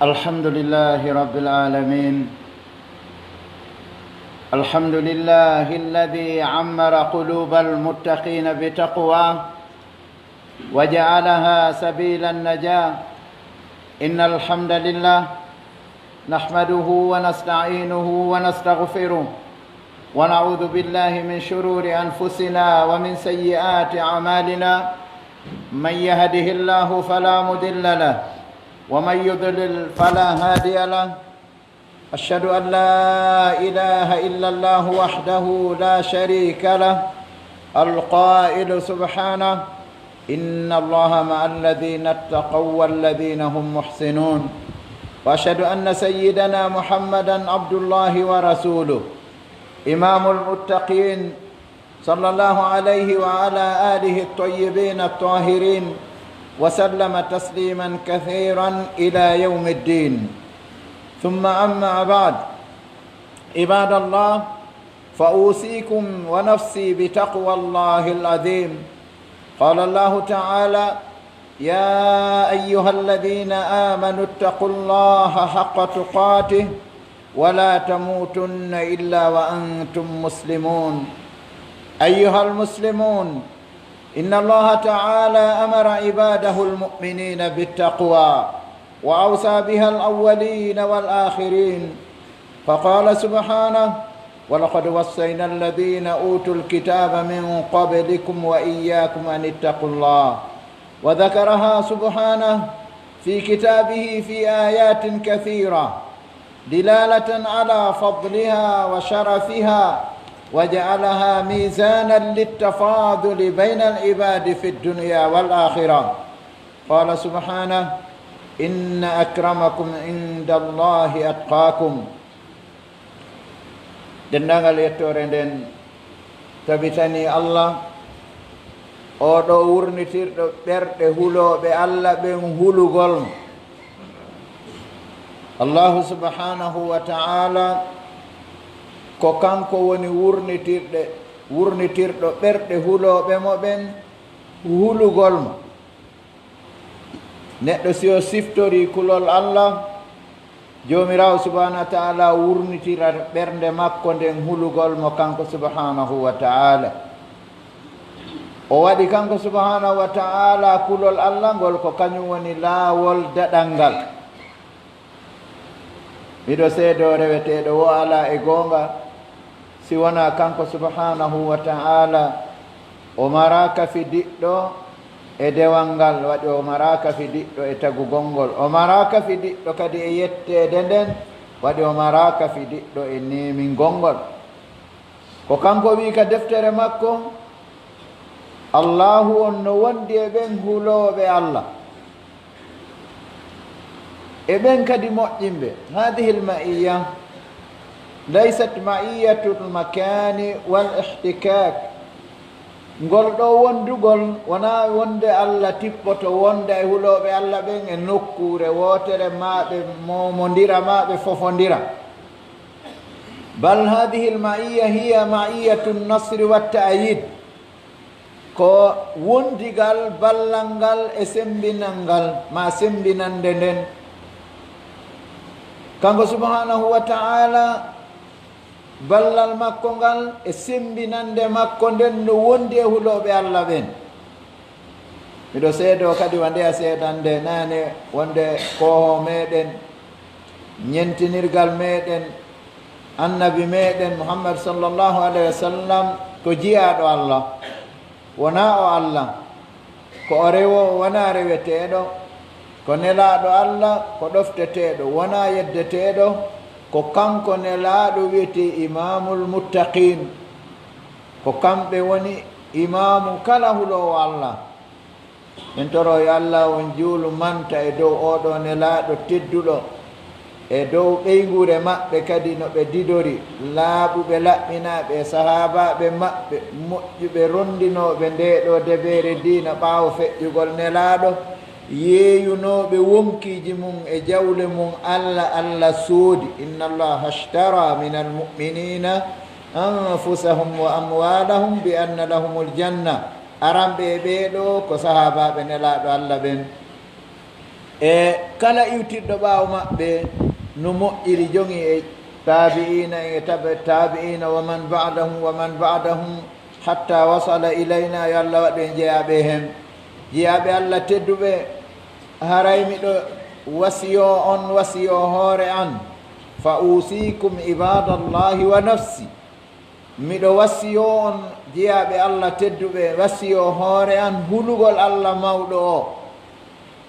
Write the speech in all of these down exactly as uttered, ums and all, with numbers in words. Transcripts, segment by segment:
الحمد لله رب العالمين. الحمد لله الذي عمر قلوب المتقين بتقواه وجعلها سبيل النجاة. إن الحمد لله نحمده ونستعينه ونستغفره ونعوذ بالله من شرور أنفسنا ومن سيئات أعمالنا. من يهده الله فلا مضل له ومن يضلل فلا هادي له. أشهد أن لا إله إلا الله وحده لا شريك له، القائل سبحانه: إن الله مع الذين اتقوا والذين هم محسنون. وأشهد أن سيدنا محمدا عبد الله ورسوله، إمام المتقين، صلى الله عليه وعلى آله الطيبين الطاهرين وسلم تسليما كثيرا إلى يوم الدين. ثم أما بعد، عباد الله، فأوصيكم ونفسي بتقوى الله العظيم. قال الله تعالى: يا أيها الذين آمنوا اتقوا الله حق تقاته ولا تموتن إلا وأنتم مسلمون. أيها المسلمون، إن الله تعالى أمر عباده المؤمنين بالتقوى، وأوصى بها الأولين والآخرين، فقال سبحانه: ولقد وصينا الذين أوتوا الكتاب من قبلكم وإياكم أن اتقوا الله. وذكرها سبحانه في كتابه في آيات كثيرة دلالة على فضلها وشرفها، وجعلها ميزانا للتفاضل بين العباد في الدنيا والآخرة. قال سبحانه: إن أكرمكم عند الله أتقاكم. Denndaangal yettoore nden tabitanii Allah, oo ɗoo wurnitirɗo ɓerɗe hulooɓe Allah ɓen hulugol mo. Allahu subhaanahu wa ta'aala, ko kanko woni wurnitirɗe, wurnitirɗo ɓerɗe hulooɓe mo ɓen hulugol mo. Neɗɗo, si o siftorii kulol Allah, Joomiraawo subhaanahu wa ta'aala wurnitira ɓernde makko nden hulugol mo kanko subhaanahu wa ta'aala. O waɗi kanko subhaanahu wa ta'aala kulol Allah ngol ko kañum woni laawol daɗal ngal. Miɗo seedoo reweteeɗo wo alaa e goonga si wonaa kanko subhaanahu wa ta'aala. O maraaka fidiɗɗo e dewal ngal, waɗi o maraaka fidiɗɗo e tagugol ngol, o maraaka fidiɗɗo kadi e yetteede nden, waɗi o maraaka fidiɗɗo e neemingol ngol. Ko kanko wi'i ka deftere makko, Allaahu on no wondi e ɓen hulooɓe Allah, e ɓen kadi moƴƴinɓe. هذه المعية ليست معية المكان والاحتكاك. Ngol ɗoo wondugol wonaa wonde Allah tippoto wonda e hulooɓe Allah ɓen e nokkuure wootere, maa ɓe moomondira, maa ɓe fofondira. بل هذه المعية هي معية النصر والتأييد. Ko wondigal ballal ngal e semmbinal ngal, maa semmbinannde nden. Kanko subhaanahu wa ta'aala, ballal makko ngal e semmbinannde makko nden no wondi e hulooɓe Allah ɓen. Miɗo seedoo kadi wa ndeya seedande naane wonde koohoo meɗen, ñentinirgal meɗen, Annabi meɗen Muhammad sallallahu alayhi wa sallam ko jiyaaɗo Allah, wonaa o Allah, ko o rewoowo, wonaa reweteeɗo, ko nelaaɗo Allah, ko ɗofteteeɗo, wonaa yeddeteeɗo, ko kanko nelaaɗo wi'etee Imaamul Muttaqiin. Ko kamɓe woni imaamu kala huloowo Allah. Min toroo yo Allah on juulu manta e dow oo ɗoo nelaaɗo tedduɗo, e dow ɓeynguure maɓɓe kadi no ɓe didori, laaɓuɓe laɓɓinaaɓe e sahaabaaɓe maɓɓe moƴƴuɓe rondinooɓe ndee ɗoo debeere diina ɓaawo feƴƴugol nelaaɗo, yeeyunooɓe wonkiiji mum e jawle mum Allah, Allah soodi. إن الله اشترى من المؤمنين أنفسهم وأموالهم بأن لهم الجنة. Aranɓe e ɓee ɗoo ko sahaabaaɓe nelaaɗo Allah ɓen. E kala iwtirɗo ɓaawo maɓɓe no moƴƴiri jogi e taabi'iina en e tabe taabi'iina wa man ba'dahum wa man ba'dahum hatta wasala ilayna, yo Allah waɗu en jeyaaɓe e hen. Jeyaaɓe Allah tedduɓe, haray miɗo wasiyoo on wasiyoo hoore an, fa uusiikum ibaadallahi wa nafsi. Miɗo wasiyoo on jeyaaɓe Allah tedduɓe, wasiyoo hoore an hulugol Allah mawɗo o.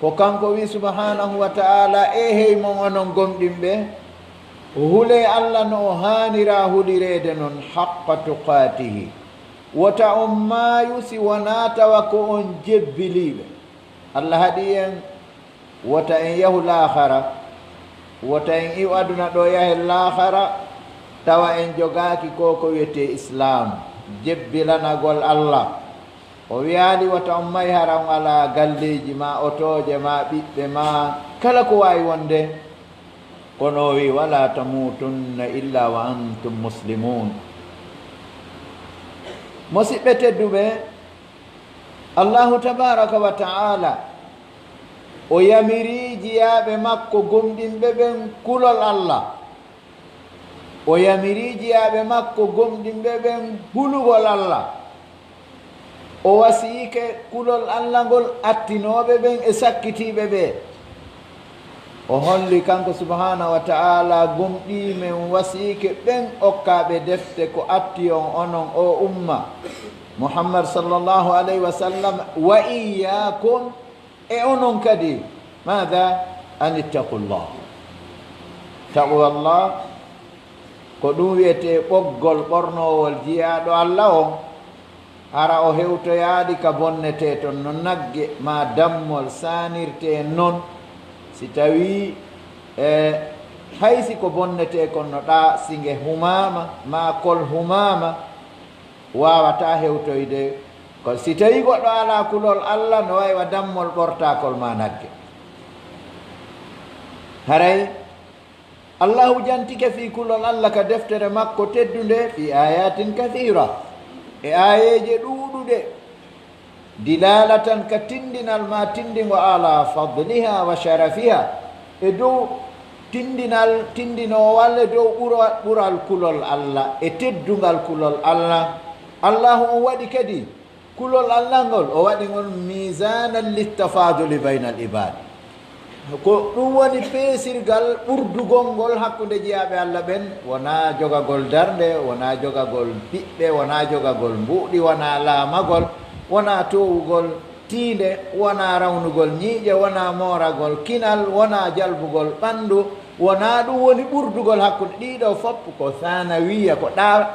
Ko kanko wi'i subhaanahu wa ta'aala, eehey mon onon gomɗinɓe, hulee Allah no o haanira hulireede non, haqqa tuqaatihi. Wota on maayu si wonaa tawa ko on jebbiliiɓe. Allah haɗi en, wota en yahu laakhara, wota en iw aduna ɗo yahen laakhara, tawa en jogaaki ko ko wi'etee Islaam, jebbilanagol Allah. O wi'aali wota on may hara on alaa galleeji, maa otooje, maa ɓiɓɓe, maa kala ko waawi wonde. Kono o wi'i, "Walaa tamuutunna illaa wa antum muslimuun." Musiɓɓe tedduɓe, Allahu tabaaraka wa ta'aala, o yamirii jiyaaɓe makko gomɗinɓe ɓen kulol Allah. O yamirii jiyaaɓe makko gomɗinɓe ɓen hulugol Allah. O wasiyike kulol Allah ngol attinooɓe ɓen e sakkitiiɓe ɓe. O holli kanko subhaanahu wa ta'aala gomɗii men wasiyike ɓen okkaaɓe defte ko atti on onon o umma Muhammad sallallahu alayhi wa sallam wa iyyaakum. E onon kadi, maada? An ittaqullah. Taqwallah, ko ɗum wi'etee ɓoggol ɓornoowol jiyaaɗo Alla on, hara o hewtoyaali ka bonnetee ton no nagge maa dammol saanirtee non, si tawii, e, hay si ko bonnetee kon no ɗaa, si nge humaama maa kol humaama, waawataa hewtoyde. Ko si tawii goɗɗo alaa kulol Alla, no wayi wa dammol ɓortaakol maa nagge. Haray Allahu jantike fii kulol Alla ka deftere makko teddunde, fii aayaatin kasiira, e aayeeje ɗuuɗuɗe, dilaalatan ka tinndinal maa tinndingo ala fadliha wa sharafiha, e dow tinndinal, tinndinoowal e dow ɓura-, ɓural kulol Alla e teddungal kulol Alla. Allahu on waɗi kadi kulol Alla ngol, o waɗi ngol miizanan littafaduli baynal ibaad. Ko ɗum woni peesirgal ɓurdugol ngol hakkunde jiyaaɓe Alla ɓen, wonaa jogagol darnde, wonaa jogagol ɓiɓɓe, wonaa jogagol mbuuɗi, wonaa laamagol, wonaa toowugol tiinde, wonaa rawnugol ñiiƴe, wonaa mooragol kinal, wonaa jalbugol ɓanndu, wonaa ɗum woni ɓurdugol hakkunde. Ɗii ɗoo fof ko sanawiya, ko ɗaa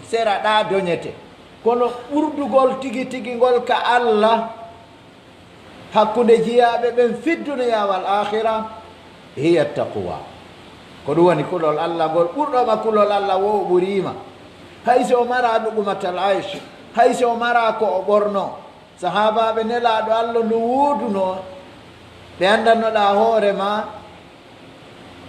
sera ɗaa doñete. Kono ɓurdugol tigi tigi ngol ka Alla, hakkunde jiyaaɓe ɓen fii dunyaa wal aakhira, hiya taqwa. Ko ɗum woni kulol Alla ngol, ɓurɗo ma kulol Alla woo o ɓurii ma. Hay si o maraa luqmatal aysh, hay si o maraa ko o ɓornoo. Sahaabaaɓe Nelaaɗo Alla no woodunoo, ɓe anndannoɗaa hoore maa,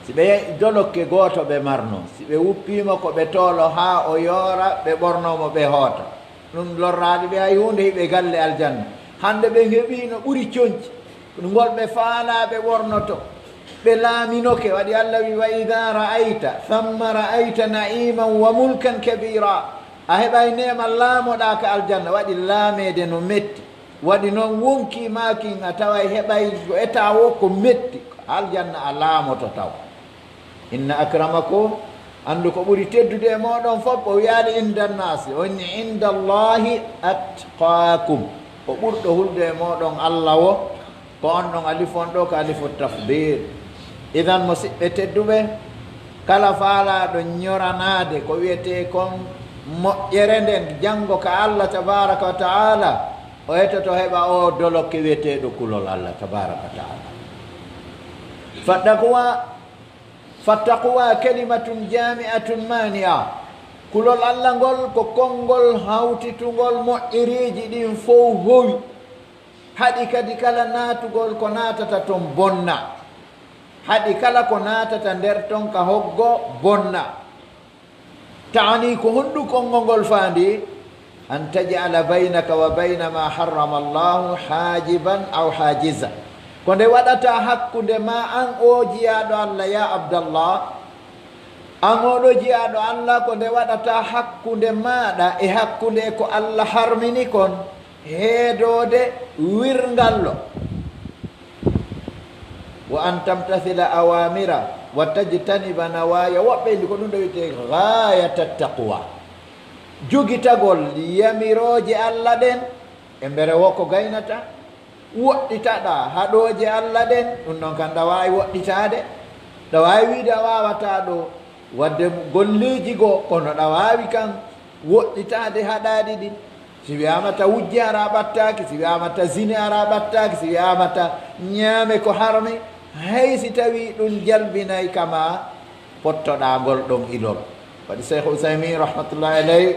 si ɓe dolokke gooto ɓe marnoo, si ɓe wuppii mo ko ɓe toolo haa o yoora, ɓe ɓornoo mo, ɓe hoota. Ɗum lorraali ɓe hay huunde, hiɓe galle aljanna. Hannde ɓen heɓii no ɓuri conci, ngol ɓe faalaa ɓe ɓornoto. Ɓe laaminoke, waɗi Alla wi'i, "Wa idaa ra'ayta thamma ra'ayta na'iman wa mulkan kabiira." A heɓay neema laamoɗaa ka aljanna, waɗi laameede no metti. Waɗi non wonkii maa kin a taway heɓay ko etaa woo ko metti, aljanna a laamoto taw. Inna akramakum, anndu ko ɓuri teddude e mooɗon fof, o wi'aali inda nnaasi, o inni inda Allaahi atqaakum. Ko ɓurɗo hulde e mooɗon Alla woo, ko on ɗon alif on ɗoo ko alifu tafdiil. Idan, musiɓɓe tedduɓe, kala faalaaɗo ñoranaade ko wi'etee kon moƴƴere nden janngo ka Alla tabaaraka wa ta'aala, o etoto heɓa oo dolokke wi'eteeɗo kulol Alla tabaaraka wa ta'aala. Fattaqwa Fattaqwa kalimatun jaami'atun maani'a. Kulol Alla ngol ko konngol hawtitungol moƴƴereeji ɗin fow howi. Haɗi kadi kala naatugol ko naatata ton bonna. Haɗi kala ko naatata nder ton ka hoggo bonna. Ta'ani ko honɗun konngol ngol faandi? An taj'ala baynaka wa bayna ma harrama Allahu haajiban aw haajiza. Ko nde waɗata hakkunde maa an oo jiyaaɗo Alla, yaa Abdallah, an oo ɗoo jiyaaɗo Alla, ko nde waɗata hakkunde maaɗa e hakkunde e ko Alla harmini kon, heedoode wirngallo. Wa an tamtasila awamira wa tajtaniba nawaya. Woɓɓe inni ko ɗum ɗo wi'etee gayata taqwa. Jogitagol yamirooje Alla ɗen, e mbere woo ko gaynata, woɗɗitaɗaa haɗooje Alla ɗen, ɗum ɗon kan ɗa waawi woɗɗitaade, ɗa waawi wi'ude a waawataa ɗoo waɗde golleeji goo, kono ɗa waawi kan woɗɗitaade haɗaaɗi ɗin. Si wi'aama ta wujje hara a ɓattaaki, si wi'aama ta zine hara a ɓattaaki, si wi'aama ta ñaame ko harmi, hay si tawii ɗum jalbinay ka maa pottoɗaa ngol ɗon ilol. Waɗi Seykh Usaymin rahmatullahi alayhi,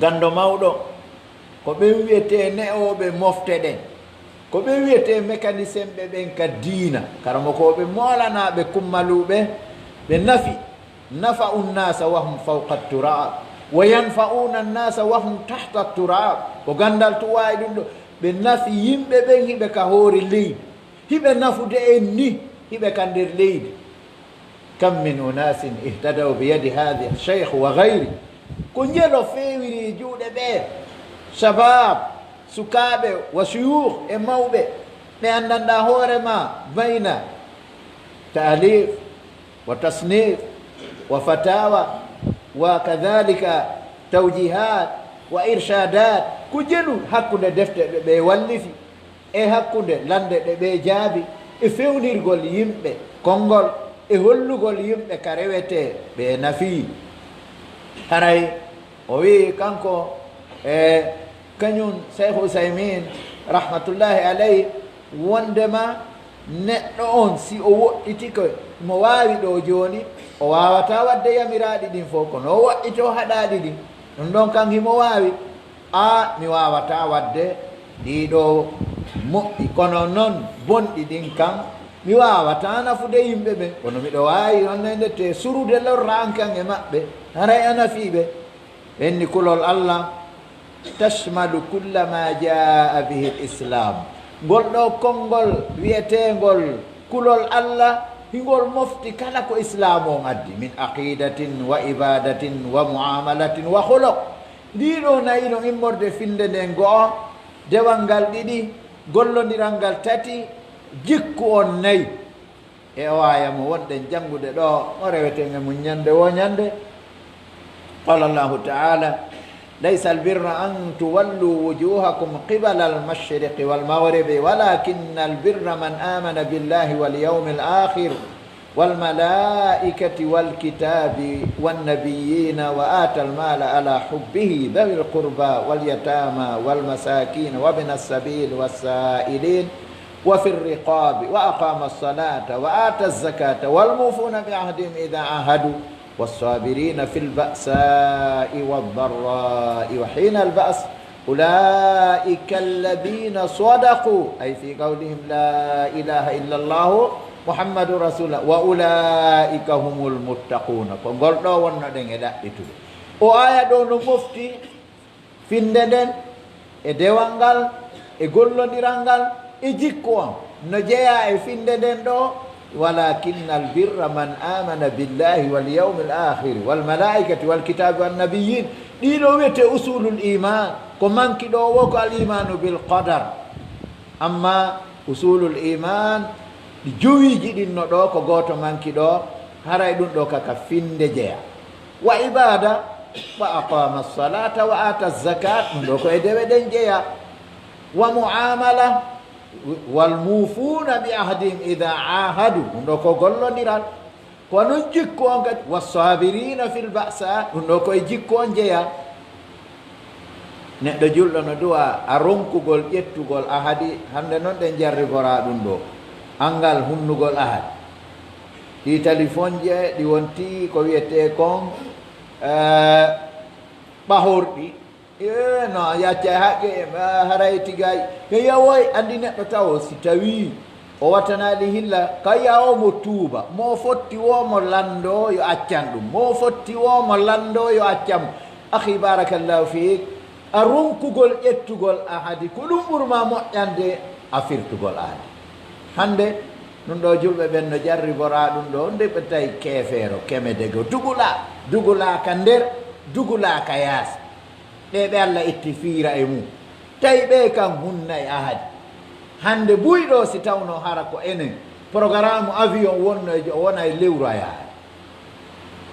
ganndo mawɗo, ko ɓen wi'etee ne'ooɓe mofte ɗen, ko ɓen wi'etee mécanicien ɓe ɓen ka diina, karamokooɓe moolanaaɓe kummaluuɓe, ɓe nafi, nafa'u nnasa wa hum fawqa turab, wa yanfa'una nnasa wa hum tahta turab. Ko ganndal tun waawi ɗum ɗoo. Ɓe nafi yimɓe ɓen, hiɓe ka hoore leydi. Hiɓe nafude en ni, hiɓe ka nder leydi. Kam min unasin ihtadaw bi yadi hada sheikh wa gayri. Ko njelo feewiri e juuɗe ɓee. Shabab, sukaaɓe, wa shuyukh, e mawɓe. Ɓe anndanɗaa hoore maa bayna ta'alif wa tasnif wa fatawa wa kadhalika tawjihat wa irshadat. Ko jelu hakkunde defte ɓe ɓe wallifi. E hakkunde lannde ɗe ɓe jaabi, e fewnirgol yimɓe konngol, e hollugol yimɓe ka rewetee ɓe nafii. Haray o wi'i kanko e kañun Seykh Usaymin rahmatullahi alayhi, wonndema neɗɗo on si o woɗɗitike, mo waawi ɗoo jooni, o waawataa waɗde yamiraaɗi ɗin fow, kono o woɗɗitoo haɗaaɗi ɗin. Ɗum ɗon kan himo waawi. Aa, mi waawataa waɗde ɗii ɗoo moƴƴi, kono non bonɗi ɗin kan, mi waawataa nafude yimɓe ɓen. Kono miɗo waawi, on nene te surude lorra an kan e maɓɓe, haray a nafii ɓe. Ɓen ni kulol Alla, tashmalu kulla ma jaa bihi l-Islam. Ngol ɗoo konngol wi'eteengol kulol Alla, hingol mofti kala ko Islaamu on addi, min aqidatin wa ibadatin wa muamalatin wa khuluq. Ɗii ɗoo nayi no immorde finnde nden go'o, dewal ngal ɗiɗi, gollondiral ngal tati, jikku on nayi. E o aaya mo wonɗen janngude ɗoo, o reweten e mun ñannde woo ñannde. Qala Allahu ta'ala, laysa albirra an tuwallu wujuhakum qibala almashriqi walmaghribi, walakinna albirra man amana billahi walyawmi alakhir, والملائكة والكتاب والنبيين وآتى المال على حبه ذوي القربى واليتامى والمساكين وابن السبيل والسائلين وفي الرقاب وأقام الصلاة وآتى الزكاة والموفون بعهدهم إذا عاهدوا والصابرين في البأساء والضراء وحين البأس أولئك الذين صدقوا، أي في قولهم لا إله إلا الله محمد رسول الله، وأولئك هم المتقون. Ko ngol ɗoo wonnoɗen e ɗaɓɓitude. O aaya ɗoo no mofti finnde nden, e dewal ngal, e gollondiral ngal, e jikku on. No jeyaa e finnde nden ɗoo, ولكن البر من آمن بالله واليوم الآخر والملائكة والكتاب والنبيين. Ɗii ɗoo wi'etee usulul iman. Ko manki ɗoo woo ko al imanu bil qadar. Amma usulul iman, ɗi jowiiji ɗin no ɗoo, ko gooto manki ɗoo, haray ɗum ɗoo ka, ka finnde jeyaa. Wa ibada, wa aqama salata wa ata zakat, ɗum ɗoo ko e dewe ɗen jeyaa. Wa muamala, wal mufuna bi ahdihim ida ahadu, ɗum ɗoo ko gollondiral. Ko non jikku on kadi, wa sabirina fil ba'sa, ɗum ɗoo ko e jikku on jeyaa. Neɗɗo julɗo no du'a a ronkugol ƴettugol ahadi, hannde non ɗen jarriboraa ɗum ɗoo. Anngal hunnugol ahadi. Ɗii talifonje ɗi wonti ko wi'etee kon, eh, ɓahorɗi. Ee, no, yaccay haqqe, ah, haray tigay. Yo yawoy, anndi neɗɗo tawo, si tawii o wattanaali hilla, ka yawo mo tuuba, mo fotti wo mo lanndoo, yo accan ɗum. Mo fotti wo mo lanndoo, yo accan mo. Akhi, barakallahu fiik, a ronkugol ƴettugol ahadi, ko ɗum ɓurmaa moƴƴande a firtugol ahadi. Hannde, ɗun ɗoo julɓe ɓen no jarriboraa ɗun ɗoo, nde ɓe tawi keefeero, keme dego, dugulaa, dugulaa ka nder, dugulaa ka yaasi. Ɓee ɓe Alla itti fiira e mun. Tawi ɓee kan hunnay ahadi. Hannde buy ɗoo si tawno hara ko enen, porogaraamu avion wonno e jo-, wona e lewru a yahay.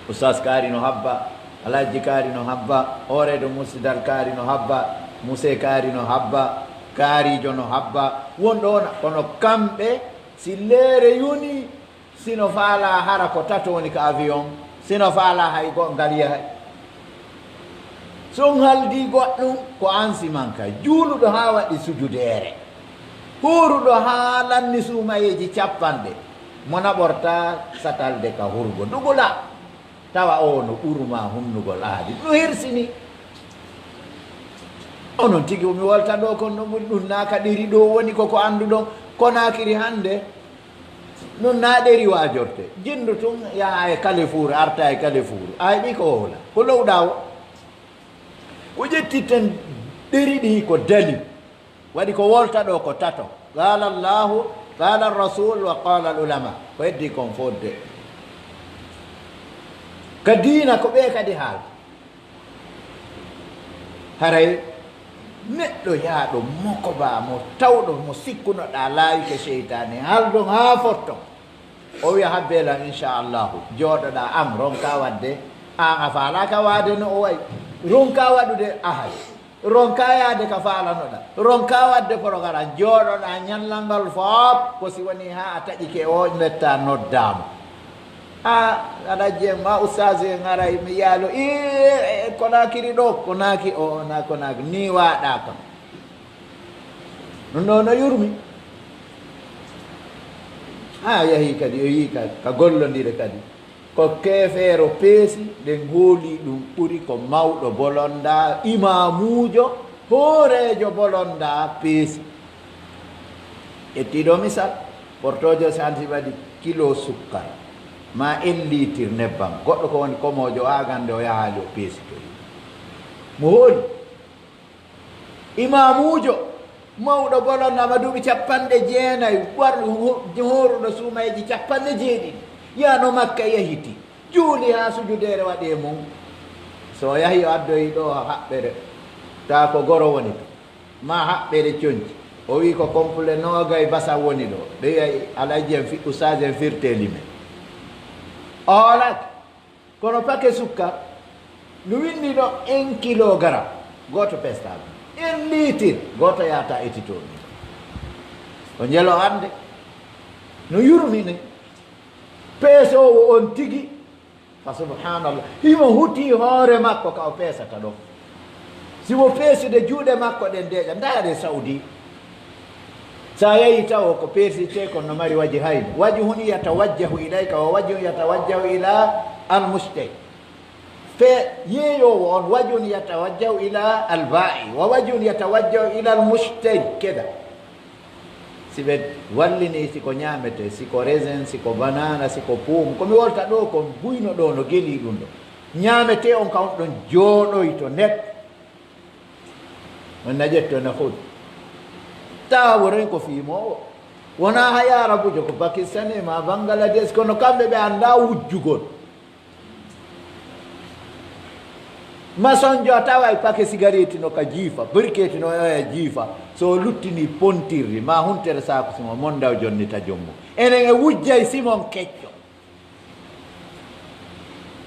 Ustaas kaari no habba, Alhaji kaari no habba, hooreejo Musidal kaari no habba, Muse kaari no habba, kaariijo no habba, wonɗo wona, kono kamɓe, si leere yoni, si no faalaa hara ko tato woni ka avion, si no faalaa hay go-, ngal yahay. Si on haldii goɗɗun, ko an si manka, juuluɗo haa waɗi sujudeere, huuruɗo haa lanni suumayeeji capanɗe, mo naɓortaa satalde ka hurgo, dugula, tawa oo no ɓuru maa hunnugol ahadi, no hirsini. Onon tigi, mi wolta ɗoo kon, no ɗun naa ka ɗeri ɗoo woni ko, ko annduɗon, Konaakiri hannde, non naa ɗeri waajorte. Jinndu tun, yaha e Kalefuuru, arta e Kalefuuru. A heɓii ko wowla? Ko lowɗaa wo? O ƴetti ten ɗeri ɗi ko dali. Waɗi ko wolta ɗoo ko tato. Qaala Allaahu, qaala Rasuul, wa qaala al ulama. Ko heddii kon fodde. Ka diina ko ɓee kadi haalta. Haray neɗɗo yaaɗo mokobaa mo tawɗo mo sikkunoɗaa laawike seytaane, haldon haa fotton. O wi'a, "Habbee lan, inchallahu." Jooɗoɗaa an, ronkaa waɗde, an a faalaaka waade no o wa'i. Ronkaa waɗude, ahay. Ronkaa yaade ka faalanoɗaa. Ronkaa waɗde porogaram. Jooɗoɗaa ñallal ngal fof, ko si wonii haa a taƴike o, mettaa noddaama. A, Alhaji en, ma ustaazu en aray, mi yaalo, ii, e, e, Konaakiri ɗoo, Konaaki o, na Konaaki, nii waaɗaa kam. Ɗun ɗoo no yurmi. A yahi kadi, o yii ka, ka gollondire kadi. Ko keefeero peesi, ɗen hoolii ɗun ɓuri ko mawɗo bolondaa, imaamuujo, hooreejo bolondaa peesi. Ƴettii ɗoo misal, portoojo si hanti waɗi kilo sukkar, maa en liitir nebbam, goɗɗo ko woni komoojo o agande o yahaali o peesitoyi. Mo hooli? Imaamuujo, mawɗo bolondaa ma duuɓi capanɗe jeenay, war-, ho-, hooruɗo suumayji capanɗe jeeɗiɗi, yaano Makka yahiti, juuli haa sujudeere waɗi e mun. So o yahi o addoyi ɗoo haɓɓere, taa ko goro woni to. Maa haɓɓere conci. O wi'i ko kompule noogay basa woni ɗoo. Ɓe wi'ay Alhaji en fi-, ustaazu en firtee lime. O hoolaaki. Kono pake sukka, no winndi ɗoo un kilogaram. Gooto pesta ɗun. Un liitir, gooto yaata etitoo ɗun. Ko njelo hannde. No yurmini. Peesoowo on tigi, fa subhanallah, himo hutii hoore makko ka o peesata ɗon. Si wo peesude juuɗe makko ɗen deeƴa, ndaare Saudi. Sa yahi tawo ko peesitee kon no mari wajhayni. Wajhun yatawajjahu ilayka wa wajhun yatawajjahu ila al-mushtari. Fe yeeyoowo on, wajhun yatawajjahu ila al-baa'i wa wajhun yatawajjahu ila al-mushtari. Keda. Si ɓe wallinii, si ko ñaametee, si ko raisin, si ko banana, si ko pomme, ko mi wolta ɗoo kon, buyno ɗoo no gelii ɗun ɗoo. Ñaametee on ka on ɗon jooɗoyto net. On na ƴetto na foti. Tawa woren ko fiimoowo. Wonaa hay Arabujo, ko Pakistani maa Bangladesh, kono kamɓe ɓe anndaa wujjugol. Masonjo a taway pake sigareeti no ka jiifa, birikeeti no oya jiifa. So o luttinii pontirri, maa huntere saaku simo, mondaw jonnita jommu. Enen e wujjay simon kecco.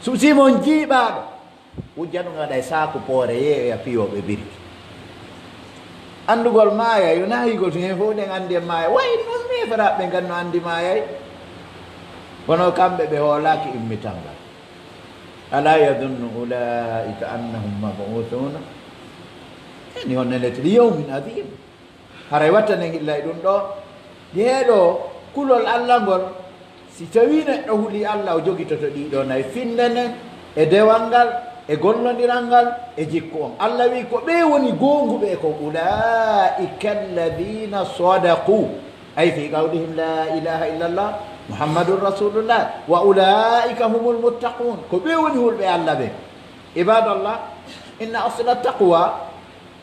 Su-, simon jiiɓaaɗo, wujja ɗum waɗa e saaku poore, yeeya piyooɓe biriki. Anndugol maaya, yo naayigol tun, hen fof ɗen anndi en maaya. Way non, mi e feraaɓe ɓen kan no anndi maayay. Kono kamɓe ɓe hoolaaki immital ngal. Alaa yadunnu ulaa'ika annahum mab'uusuuna. Eni on nelete li yawmin adiim. Haray wattanen hilla e ɗum ɗoo. Ɗee ɗoo kulol Alla ngol, si tawii neɗɗo hulii Alla, o jogitoto ɗii ɗoo nay, finnde nden, e dewal ngal, e gollondiral ngal, e jikku on. Alla wi'i, ko ɓee woni goonguɓe e ko, ulaa'ika alladiina sadaqu. Ay, fii qawlihim laa ilaaha illallah, Muhammadun Rasuulullah, wa ulaa'ika humul muttaquun. Ko ɓee woni hulɓe Alla ɓen. Ibaadallah, inna asla taqwa,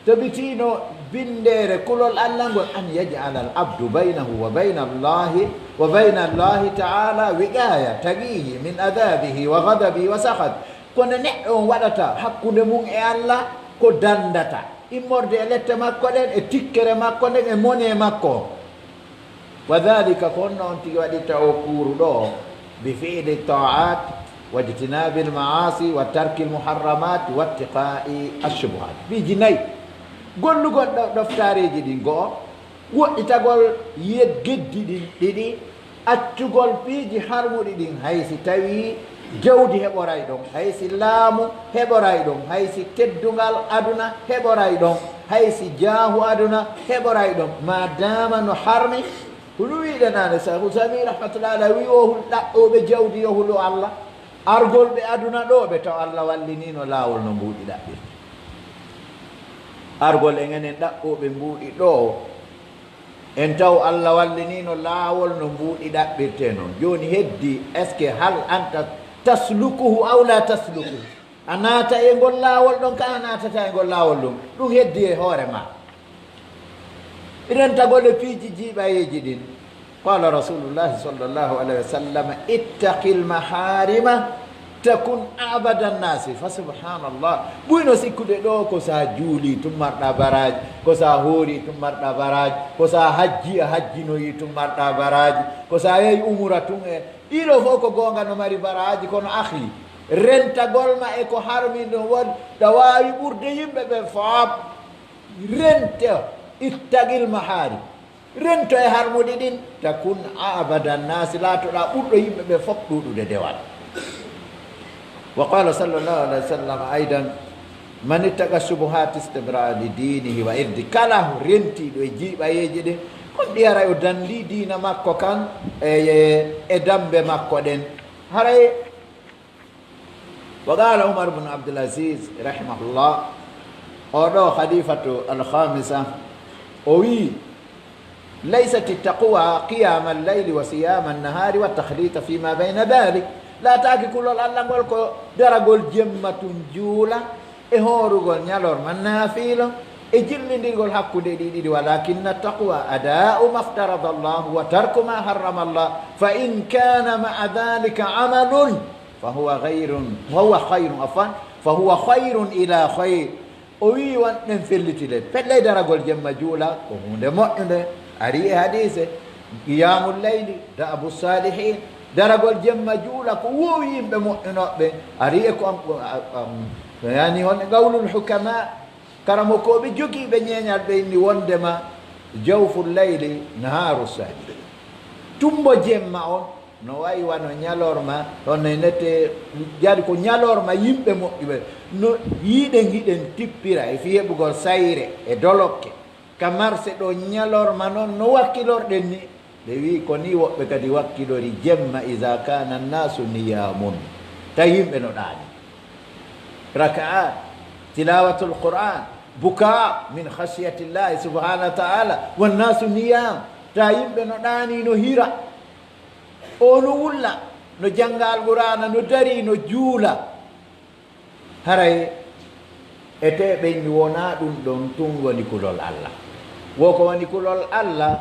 Tabitiino binndeere kulol Alla ngol, an yaj'ala al abdu baynahu wa bayna Allahi, wa bayna Allahi ta'ala wiqaya, taqihi min adabihi wa ghadabihi wa sakhat. Kono neɗɗo on waɗata hakkunde mun e Alla ko dandata, immorde e lette makko ɗen, e tikkere makko nden, e monee makko on. Wa dhalika, ko honno on tigi waɗirta o kuuru ɗoo? Bi fi'li ta'at, wa ijtinabil ma'asi, wa tarkil muharramat, wa ittiqa'i ashubuhat. Piiji nayi. Gollugol ɗo-, ɗoftaareeji ɗin go'o, woɗɗitagol yed-, geddi ɗin ɗiɗi, accugol piiji harmuɗi ɗin, hay si tawii jawdi heɓoray ɗon, hay si laamu heɓoray ɗon, hay si teddungal aduna heɓoray ɗon, hay si jaahu aduna heɓoray ɗon, ma daama no harmi. Ko ɗum wi'uɗen naane, Seeku Sami rahmatullahi alayhi wi'i, o hul ɗaɓɓooɓe jawdi yo hulo Alla, argol ɓe aduna ɗoo ɓe taw Alla walliniino laawol no mbuuɗi ɗaɓɓirtee. Argol en enen ɗaɓɓooɓe mbuuɗi ɗoo, en taw Alla walliniino laawol no mbuuɗi ɗaɓɓirtee non. Jooni heddii, est-ce que hal anta taslukuhu aw la taslukuhu? A naata e ngol laawol ɗon, ka a naatata e ngol laawol ɗon? Ɗum heddii e hoore maa. Rentagol e piiji jiiɓayeeji ɗin. Qala Rasulullahi sallallahu alayhi wa sallam, "Ittaqil maharima takun abada nnasi." Fa subhanallah. Ɓuyno sikkude ɗoo ko sa juuli tun marɗa baraaji, ko sa hoori tun marɗa baraaji, ko sa hajji a hajjinoyi tun marɗa baraaji, ko sa yahi umura tun e, ɗii ɗoo fof ko goonga no mari baraaji, kono akhi, rentagol ma e ko harmi no won, ɗa waawi ɓurde yimɓe ɓen fof. Rento, ittaqil maharim. Rento e harmuɗi ɗin, takun abada nnasi, laatoɗaa ɓurɗo yimɓe ɓen fof ɗuuɗude dewal. Wa qala sallallahu alayhi wa sallam aydan, "Man ittaqa shubuhati istabra'a li dinihi wa irdi." Kala rentiiɗo e jiiɓayeeji ɗin, on ɗi haray o dandii diina makko kan e, e, e dambe makko ɗen. Haray Wa qala Umar bnu Abdul Aziz, rahimahullah, oo ɗoo khalifatu al khamisa, o wi'i, "Laysat taqwa qiyama al-layli wa siyama an-nahari wa takhlit fima bayna dhalik." Laataaki kulol Alla ngol ko daragol jemma tun juula e hoorugol ɲalorma naafiilo e jillindirgol hakkunde ɗi ɗiɗi, walakinna taqwa ada'u ma iftarada Allahu wa tarku ma harrama Allah, fa in kana ma'a dhalika amalun fahuwa khayrun, fahuwa khayrun, afwan, fahuwa khayrun ila khayr. O wi'i won ɗen felliti le, pelley daragol jemma juula ko huunde moƴƴunde, ari e hadiise, qiyamul layli, da'abu salihin, daragol jemma juula ko wowi yimɓe moƴƴunooɓe, ari e ko am, am, yani hon qawlul hukama, karamokooɓe jogiiɓe ɲeeɲal ɓe inni wondema jawful layli naharu salihin. Tumbo jemma on, no wayi wano ɲalorma, hono e nete, jadi ko ɲalorma yimɓe moƴƴuɓe. No yiɗen hiɗen tippira e fii heɓugol sayre e dolokke. Ka marse ɗo ɲalorma non no wakkilorɗen ni. Ɓe wi'i ko ni woɓɓe kadi wakkilori jemma, iza kana nnasu niyamun. Ta yimɓe no ɗaani. Raka'at, tilawatul Qur'an, buka min khashyatillahi subhanahu wa ta'ala, wan nasu niyam. Ta yimɓe no ɗaani, no hira. O no wulla, no jannga Alqur'aana, no darii, no juula. Haray etee ɓen wonaa ɗun ɗon tun woni kulol Alla. Wo ko woni kulol Alla,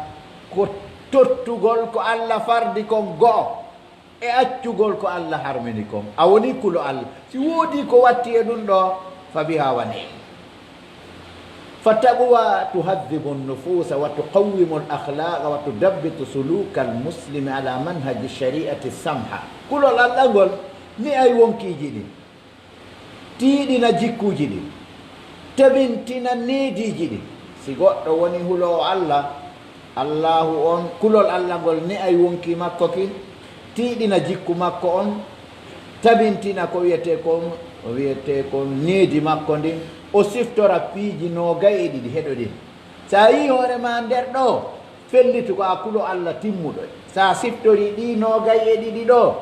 ko tottugol ko Alla fardi kon go'o, e accugol ko Alla harmini kon. A wonii kulo Alla. Si woodii ko watti e ɗun ɗoo, fa biha wa ni'ma. Fa taqwa tuhadhibu nnufusa wa tuqawwimu al-akhlaqa wa tudabbitu suluka al-muslimi ala manhaji shari'ati samha. Kulol Alla ngol ni'ay wonkiiji ɗin, tiiɗina jikkuuji ɗin, tabintina neediiji ɗin. Si goɗɗo woni huloowo Alla, Allaahu on, kulol Alla ngol ne'ay wonkii makko kin, tiiɗina jikku makko on, tabintina ko wi'etee kon, ko wi'etee kon needi makko ndin, o siftora piiji noogay e ɗiɗi heɗo ɗin. Si a yi'ii hoore maa nder ɗoo, fellitu ko a kulo Alla timmuɗo. Si a siftorii ɗii noogay e ɗiɗi ɗoo,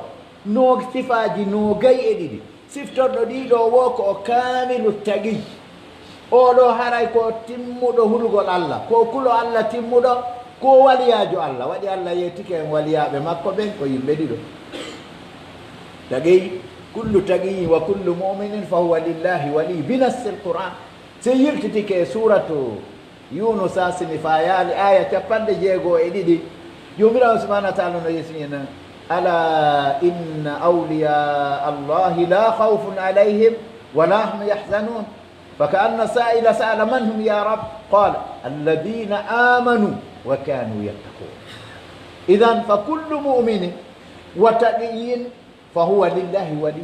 no sifaaji noogay e ɗiɗi. Siftorɗo ɗii ɗoo woo ko o kaamilu taqiy. Oo ɗoo haray ko timmuɗo hulugol Alla, ko kulo Alla timmuɗo, ko waliyaajo Alla. Waɗi Alla yeetike en waliyaaɓe makko ɓen ko yimɓe ɗiɗo. Taqiy, kullu taqiyyin wa kullu mu'minin fa huwa lillahi wali bi nassil Qur'an. Si yiltitike suuratu Yuunusa, si mi faayaali aaya cappanɗe jeego e ɗiɗi, Joomiraaɗo subhaanahu wa ta'aala no yesini en, "Alaa inna awliyaa Allaahi laa khawfun alayhim wa laa hum yahzanuun." Fa ka'anna saa'ila sa'ala, "Man hum yaa Rabb?" Qaala, "Alladiina aamanuu wa kaanuu yattaquun." Idan, fa kullu mu'minin wa taqiyyin fa huwa lillahi wali.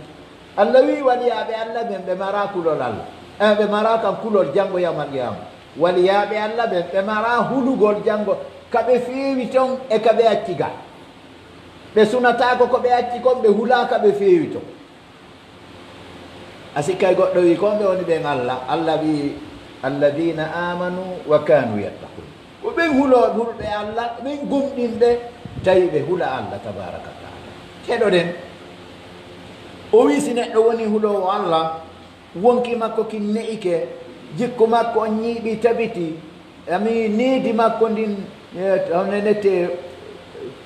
Allah wi'i waliyaaɓe Allah ɓen ɓe maraa kulol Allah. Eh, ɓe maraa kan kulol janngo yawmal qiyaama. Waliyaaɓe Allah ɓen ɓe maraa hulugol janngo ka ɓe feewi ton e ka ɓe acci ga. Ɓe sunataako ko ɓe acci kon, ɓe hulaa ka ɓe feewi ton. A sikkay goɗɗo wi'i, "Ko ɓe woni ɓen Allah?" Allah wi'i, "Alladiina aamanu wa kaanu yattaquun." Ko ɓen hulooɓe, hulɓe Allah, ɓen gomɗinɓe, tawi ɓe hula Allah tabaaraka wa ta'aala. Heɗoɗen. O wi'i, si neɗɗo woni huloowo Allah, wonki makko kin ne'ike, jikku makko on ñiiɓi tabiti, ami needi makko ndin, eh, on nenete,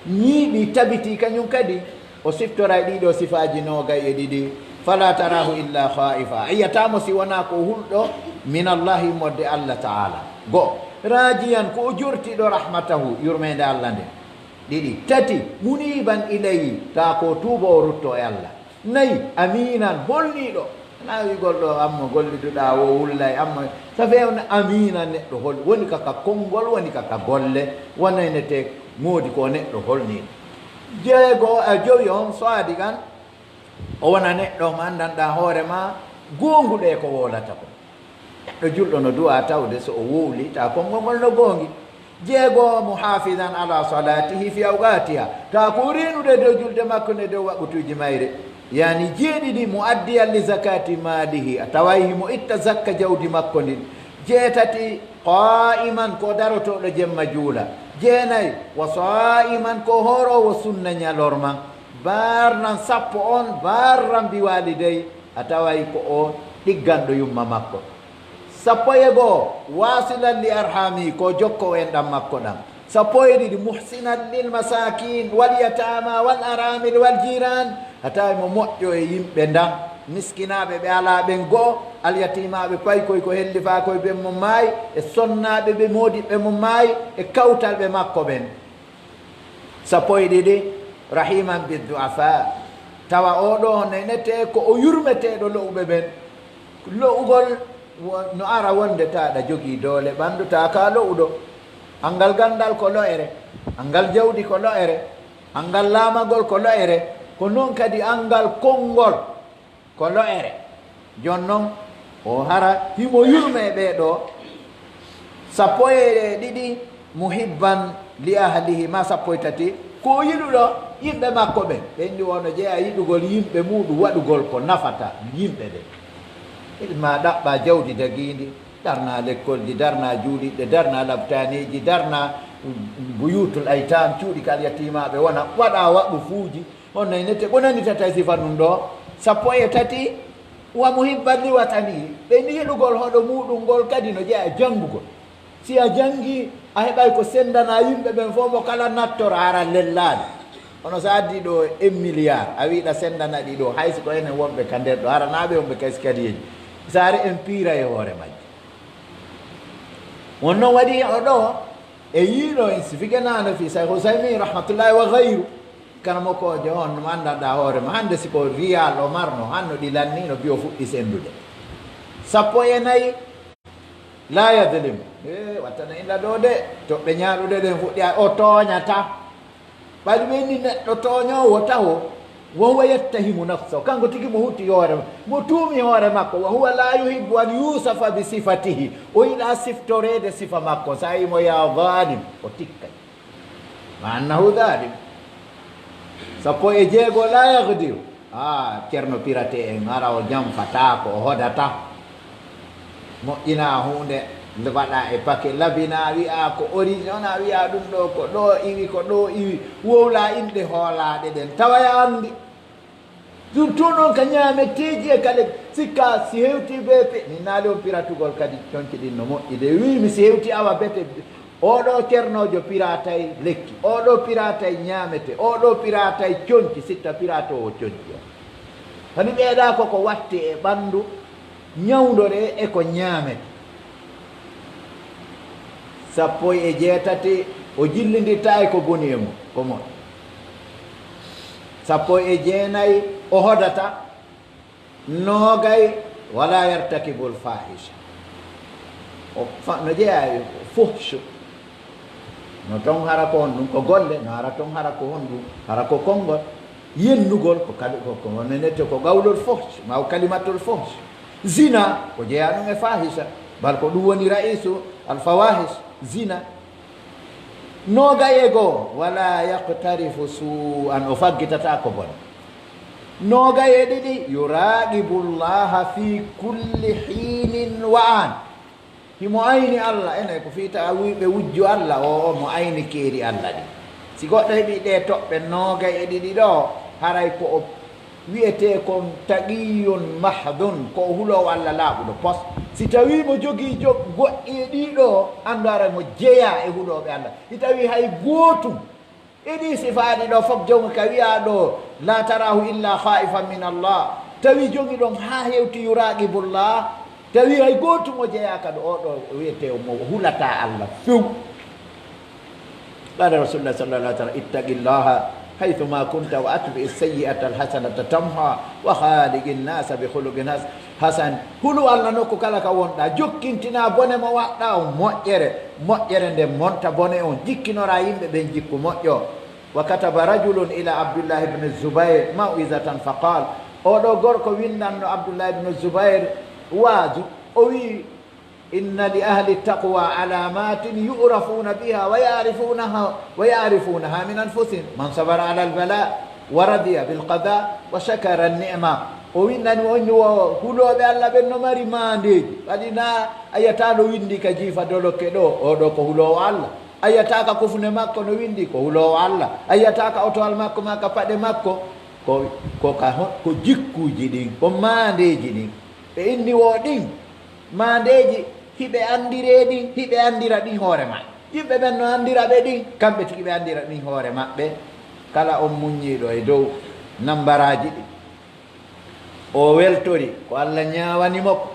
ñiiɓi tabiti kañum kadi, o siftoray ɗiɗo sifaaji noogay e ɗiɗi. "Falaa taraahu illaa khaa'ifa." A yi'ataa mo si wonaa ko hulɗo min Allahi, modde Allah ta'aala. Go, raajiyan, ko o jortiɗo rahmatahu, yurmeende Allah nden. Ɗiɗi. Tati, muniiban ilayhi, taa ko tuubo o rutto e Allah. Nayi, amiinan, holniiɗo. Naa wi'ugol ɗo, amma golliduɗaa wo wullay, amma safee on amiinan neɗɗo hol, woni ka ka konngol, woni ka ka golle, wonay ne te moodi ko neɗɗo holniiɗo. Jeego, a jowi on, saadiqan, o wona neɗɗo mo anndanɗaa hoore maa, goonguɗo e ko wowlata kon. Neɗɗo julɗo no du'aa tawde so o wowlii, taa konngol ngol no goongi. Jeego, muhafizan ala salatihi fi awqatiha, taa ko o reenude dow julde makko nde dow waqtuuji mayre. Yani jeeɗiɗi, muaddiyan li zakati malihi, a taway himo itta zakka jawdi makko ndin. Jeetati, qa'iman, ko darotooɗo jemma juula. Jeenay, wa sa'iman, ko horoowo sunna ñalorma. Barnan sappo on, barran bi walidayhi, a taway ko o ɗigganɗo yumma makko. Sappo e goo, wasilan li arhami, ko jokkowo enɗan makko ɗan. Sappo e ɗiɗi, muhsinan lil masakin, wal yatama, wal aramil, wal jiran, a taway mo moƴƴo e yimɓe ndan, miskinaaɓe ɓe alaa ɓen goo, alyatimaaɓe paykoy ko hellifaa koy ɓen mo maayi, e sonnaaɓe ɓe moodiɓɓe mo maayi, e kawtal ɓe makko ɓen. Sappo e ɗiɗi, rahiman biddu'afa. Tawa oo ɗoo nenetee ko o yurmeteeɗo lo'uɓe ɓen. Lo'ugol wo-, no ara wonde ta aɗa jogii doole ɓanndu, ta ka lo'uɗo. Anngal ganndal ko lo'ere, anngal jawdi ko lo'ere, anngal laamagol ko lo'ere, ko non kadi anngal konngol. Ko lo'ere. Jon non, o hara himo yurmee ɓee ɗoo, sappo e ɗiɗi, muhibban li ahlihi, ma sappo e tati, ko o yiɗuɗo yimɓe makko ɓen. Ɓen ɗi wono jeya yiɗugol yimɓe muuɗum, waɗugol ko nafata yimɓe ɓen. Ilma ɗaɓɓa jawdi dagiindi, darna lekkolji, darna juuliɗɗe, darna labtaaniiji, darna buyutul aytam, cuuɗi kal yatiimaaɓe wona, waɗa waɗu fuuji, On nayi nette ɓonani tata e sifa ɗum ɗoo. Sappo e tati, wa muhibban li watani. Ɓe ni yiɗugol hoɗo muuɗum ngol kadi no jeyaa e janngugol. Si a janngii, a heɓay ko senndanaa yimɓe ɓen fof mo kala nattora hara lellaade. Kono so addii ɗoo un milliard, a wi'ɗa senndana ɗi ɗoo, hay si ko enen wonɓe ka nder ɗoo, hara naa ɓe wonɓe ka iskaliyeeji. Saare en piira e hoore majje. Won non waɗi o ɗoo, E yiilo en si fige naano fii Sayh Usaymin rahmatullahi wa gayru, karamokoojo on mo anndanɗaa hoore ma hannde, si ko riyaal o marno, hanno ɗi lanniino, bi o fuɗɗi senndude. Sappo e nayi, la yadlim. E, wattana illa ɗoo de, toɓɓe ñaaɗuɗe ɗen fuɗɗi, o tooñata. Ɓayri ɓe inni neɗɗo tooñoowo taho, wa huwa yattahimu nafsahu, kanko tigi mo hutti hoore, mo tuumi hoore makko, wa huwa la yuhibbu an yusafa bi sifatihi, o yiɗaa siftoreede sifa makko, so a yii mo ya zalim, o tikkay. Ma annahu zalim. Sappo e jeego, la yaqdiru. Ah, Ceerno Pirate en, hara o janfataako, o hodataa. Moƴƴinaa huunde, nde waɗaa e pake, labinaa, wi'aa ko original, wi'aa ɗum ɗoo ko ɗoo iwi, ko ɗoo iwi, wowlaa inɗe hoolaaɗe ɗen, tawa ya anndi. Surtout noon ka ñaameteeji e kala, sikka si hewtii bee pe-, mi naali on piratugol kadi conci ɗin no moƴƴi de. Wi'imi si hewtii awa bete, oo ɗoo cernoojo piratay lekki, oo ɗoo piratay ñaamete, oo ɗoo piratay conci, sitta piratoowo conci on. Hani ɓeeɗaa ko ko watte e ɓanndu, ñawndoree e ko ñaamete. Sappo e jeetati, o jillinditta e ko boni e mum, ko moƴƴi. Sappo e jeenayi, o hodata. Noogay, wala yartakibul fahisha. O fa-, no jeyaa e fuhshu. No ton hara ko honɗun, ko golle, no hara ton hara ko honɗun, hara ko konngol. Yennugol, ko kali-, ko, ko wonete ko qawlul fuhsh, ma o kalimatul fuhsh. Zina, ko jeyaa ɗun e fahisha, bal ko ɗun woni ra'isu al fawahish, zina. Noogay e goo, wala yaqtarifu su'an, o faggitataa ko boni. Noogay e ɗiɗi, yuraqibu Allaha fi kulli hinin wa an. Himo ayni Alla, enen ko fii tawa wi'uɓe wujju Alla, o, o mo ayni keeri Alla ɗin. Si goɗɗo heɓii ɗee toɓɓe noogay e ɗiɗi ɗoo, haray ko o wi'etee kon taqiyyun mahdun, ko o huloowo Alla laaɓuɗo pos. Si tawii mo jogii jo-, goɗɗi e ɗii ɗoo, anndu haray mo jeyaa e hulooɓe Alla. Si tawii hay gootun e ɗii sifaaji ɗoo fof, jogi ka wi'aa ɗoo, "La tarahu illa khaifan min Allah." Tawi jogi ɗon haa hewti yuraqibullah. Tawi hay gootum o jeyaaka ɗo, oo ɗoo wi'etee mo hulataa Allah few. Qala Rasulullah sallallahu alaihi wasallam, "Ittaqillaha haythuma kunta wa atbi'i sayyi'ata alhasanata tamha wa khaliqin nasa bi khuluqin has-, hasan." Hulu Allah nokku kala ka wonɗaa, jokkintinaa bone mo waɗɗaa on moƴƴere, moƴƴere nden monta bone on, jikkinoraa yimɓe ɓen jikku moƴƴo. Wa kataba rajulun ila Abdullah ibn Zubair maw'izatan fa qal, oo ɗoo gorko winndanno Abdullah ibn Zubair waazu, o wi'i, "Inna li ahli taqwa alamatin yu'rafuna biha wa ya'rifunaha, wa ya'rifunaha min anfusihim. Man sabara ala al-bala wa radiya bil qada wa shakara an-ni'ma." O winndani on wo hulooɓe Allah ɓen no mari maandeeji. Kadi na a yi'ataa no winndi ka jiifa dolokke ɗoo, oo ɗoo ko huloowo Allah. A yi'ataa ka kofune makko no winndi ko huloowo Allah. A yi'ataa ka otowal makko maa ka paɗe makko. Ko, ko ka ho-, ko jikkuuji ɗin, ko maandeeji ɗin. Ɓe inni wo ɗin maandeeji, hiɓe anndiree ɗin, hiɓe anndira ɗin hoore maɓɓe. Yimɓe ɓen no anndira ɓe ɗin, kamɓe tigi ɓe anndira ɗin hoore maɓɓe. Kala on muññiiɗo e dow nambaraaji ɗin, o weltori ko Allah ñaawani mo ko,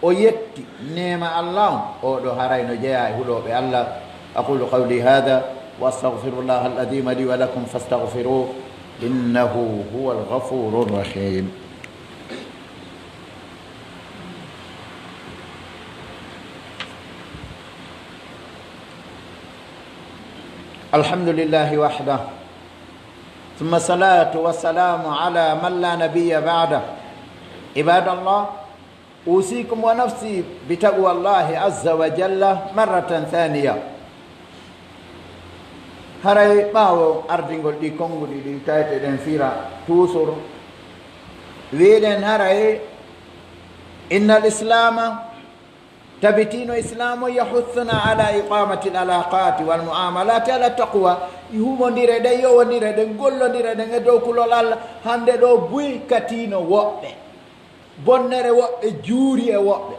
o yetti neema Allah on, oo ɗoo haray no jeyaa e hulooɓe Allah. أقول قولي هذا وأستغفر الله العظيم لي ولكم فاستغفروه إنه هو الغفور الرحيم. الحمد لله وحده، ثم الصلاة والسلام على من لا نبي بعده. عباد الله، أوصيكم ونفسي بتقوى الله عز وجل مرة ثانية. Haray ɓaawo ardingol ɗii konnguɗi ɗi tawetee ɗen fira, toujours wi'en haray, إن الإسلام, tabitino Islaamu, يحثنا على إقامة العلاقات والمعاملات على التقوى. Humondire ɗen, yowondire ɗen, gollondire ɗen e dow kulol Allah. Hannde ɗoo buy katiino woɓɓe. Bonnere woɓɓe, juuri e woɓɓe.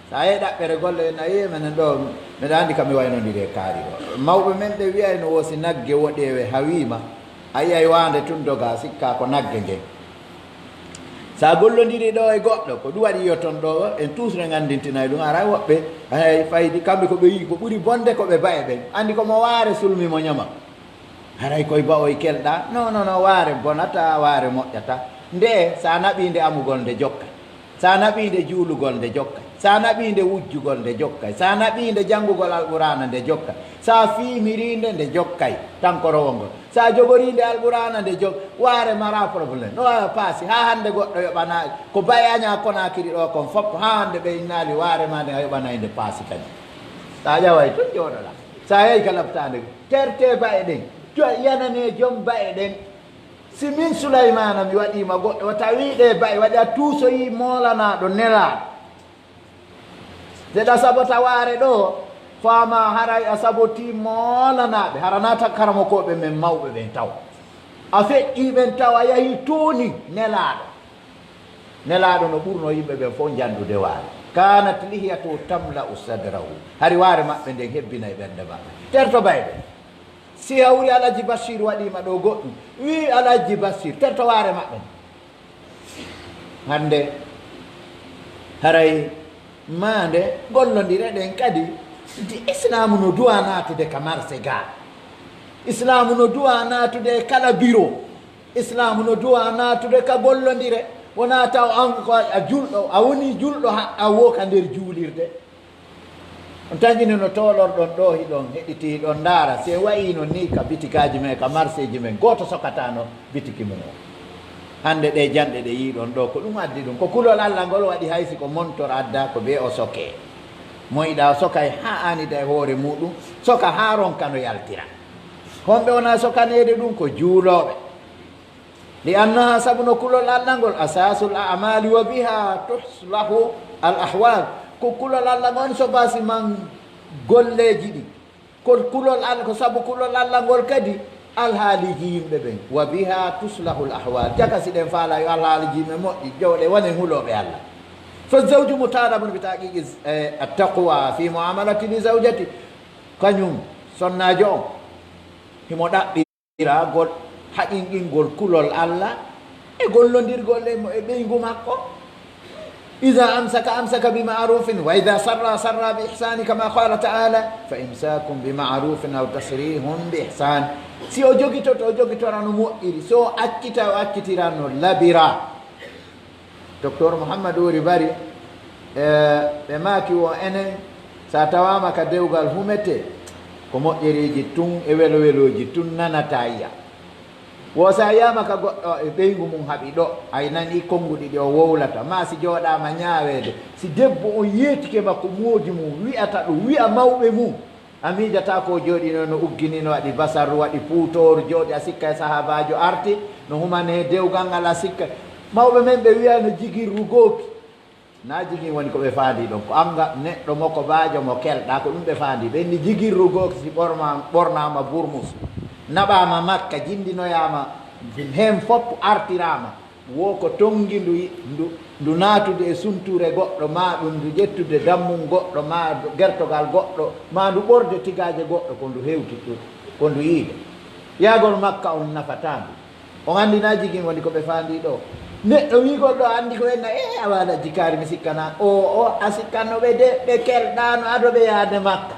So a yehi ɗaɓɓere golle, en a yi'ay menen ɗoo, miɗo anndi ka mi waynondiri e kaari ɗoo. Mawɓe men ɓe wi'ayno wo si nagge woɗeewe hawiima, a yi'ay waande tun dogaa, sikkaa ko nagge ngen. So a gollondirii ɗoo e goɗɗo, ko ɗum waɗi yo ton ɗoo, en tous en anndintinay ɗum. Haray woɓɓe, hay faydi, kamɓe ko ɓe yi'i ko ɓuri bonde ko ɓe ba'e ɓen. Anndi ko mo waare sulmi mo ñama. Haray koy ba'oy kelɗaa? Non, non, non, waare bonataa, waare moƴƴataa. Nde, so a naɓii nde amugol nde jokkay. So a naɓii nde juulugol nde jokkay. So a naɓii nde wujjugol nde jokkay. So a naɓii nde janngugol Alqur'aana nde jokkay. So a fiimirii nde nde jokkay, tankorowol ngol. So a jogorii nde Alqur'aana nde jok-, waare maraa problème. No paasi, haa hannde goɗɗo yoɓanaa, ko ba'e Añaa Konaakiri ɗoo kon fof, haa hannde ɓe innaali waare maa nden a yoɓanay nde paasi kadi. So a ƴaway tun jooɗoɗaa. So a yahi ka laptaande, tertee ba'e ɗen. Jo-, yananee jom ba'e ɗen. Si min Sulaymaana mi waɗii ma goɗɗo, o tawi ɗee ba'e waɗi a tuusoyii moolanaaɗo nelaaɗo. Nde ɗa sabota waare ɗoo, faamaa haray a sabotii moolanaaɓe, hara naata karamokooɓe men mawɓe ɓen taw. A feƴƴii ɓen taw, a yahii tuunii nelaaɗo. Nelaaɗo no ɓurnoo yimɓe ɓen fof njanndude waare. Kaanat lihiyatuhu tamla'u sadrahu. Hari waare maɓɓe nden hebbinay ɓernde maɓɓe. Terto ba'e ɓen. Si hawri Alhaji Basiir waɗii ma ɗoo goɗɗum, wii Alhaji Basiir, terto waare maɓɓe nden. Hannde, haray maande gollondire ɗen kadi Islaamu no duwaa naatude ka marse gaa. Islaamu no duwaa naatude e kala biro. Islaamu no duwaa naatude ka gollondire. Wonaa taw an ko a julɗo, a wonii julɗo haɗɗaa woo ka nder juulirde. On tanƴini no toolorɗon ɗoo, hiɗon heɗitii, hiɗon ndaara. Si en wa'ii non nii ka bitikaaji men, ka marseeji men, gooto sokataano bitiki mum on. Hannde ɗee janɗe ɗe yi'uɗon ɗoo, ko ɗum addi ɗum. Ko kulol Alla ngol waɗi, hay si ko montor addaa, ko bee o sokee. Moyiɗaa o sokay haa aanida e hoore muuɗum, soka haa ronka no yaltira. Honɓe wonaa sokaneede ɗum? Ko juulooɓe. Li annaha, sabu no kulol Alla ngol, asaasul a'maali wa biha tuslahu al ahwal. Ko kulol Alla ngol woni sobaasi man golleeji ɗin. Ko kulol Alla, ko sabu kulol Alla ngol kadi alhaaliiji yimɓe ɓen. Wa biha tuslahu al ahwal. Jaka si ɗen faalaa yo alhaaliiji yimɓe moƴƴi, jooɗe wonen hulooɓe Alla. Fa zawju mutalabun bi taqiqi, eh, at taqwa fi muamalati li zawjati. Kañum sonnaajo on, himo ɗaɓɓi iragol, haqqinɗingol kulol Alla e gollondirgol e mo, e ɓeyngu makko. Iza amsaka, amsaka bi ma'rufin, wa iza sarra, sarra bi ihsani, kama qala ta'ala, fa imsakun bi ma'rufin aw tasrihun bi ihsan. Si o jogitoto, o jogitora no moƴƴiri. So o accita, o accitira no labira. Docteur Mouhammad Wuri Bari, e, ɓe maaki wo enen, so a tawaama ka dewgal humete, ko moƴƴereeji tun e welo-welooji tun nanata yiya. Wo so a yiyaama ka goɗɗo e ɓeyngu mum haɓi ɗo, ay nani konnguɗi ɗi o wowlata, maa si jooɗaama ñaaweede, si debbo on yeetike ma ko moodi mum, wi'ata ɗum, wi'a mawɓe mum, a miijataa ko o jooɗii no, no uggini, no waɗi basar, waɗi puutooru, jooɗi, a sikka e sahaabaajo arti, no humane dewgal ngal, a sikka. Mawɓe men ɓe wi'ay no jigirru goopi. Na jigin woni ko ɓe faandi ɗon, ko annga neɗɗo mo ko baajo mo kelɗaa, ko ɗum ɓe faandi. Ɓe inni jigirru goopi si ɓorma-, ɓornaama burmus, naɓaama Makka, jinndinoyaama, heen fof artiraama. Wo ko tonngi ndu, ndu, ndu naatude e suntuure goɗɗo, maa ɗum ndu ƴettude dammum goɗɗo, maa gertogal goɗɗo, maa ndu ɓorde tigaaje goɗɗo, ko ndu hewti ɗum, ko ndu yiide. Yahgol Makka on nafataa ndu. On anndi na jigin woni ko ɓe faandi ɗo. Neɗɗo wi'ugol ɗo anndi ko enna, e, awa aɗa jikaari mi sikkana. O, o, a sikkanno ɓe de, ɓe kelɗaano ado ɓe yaade Makka.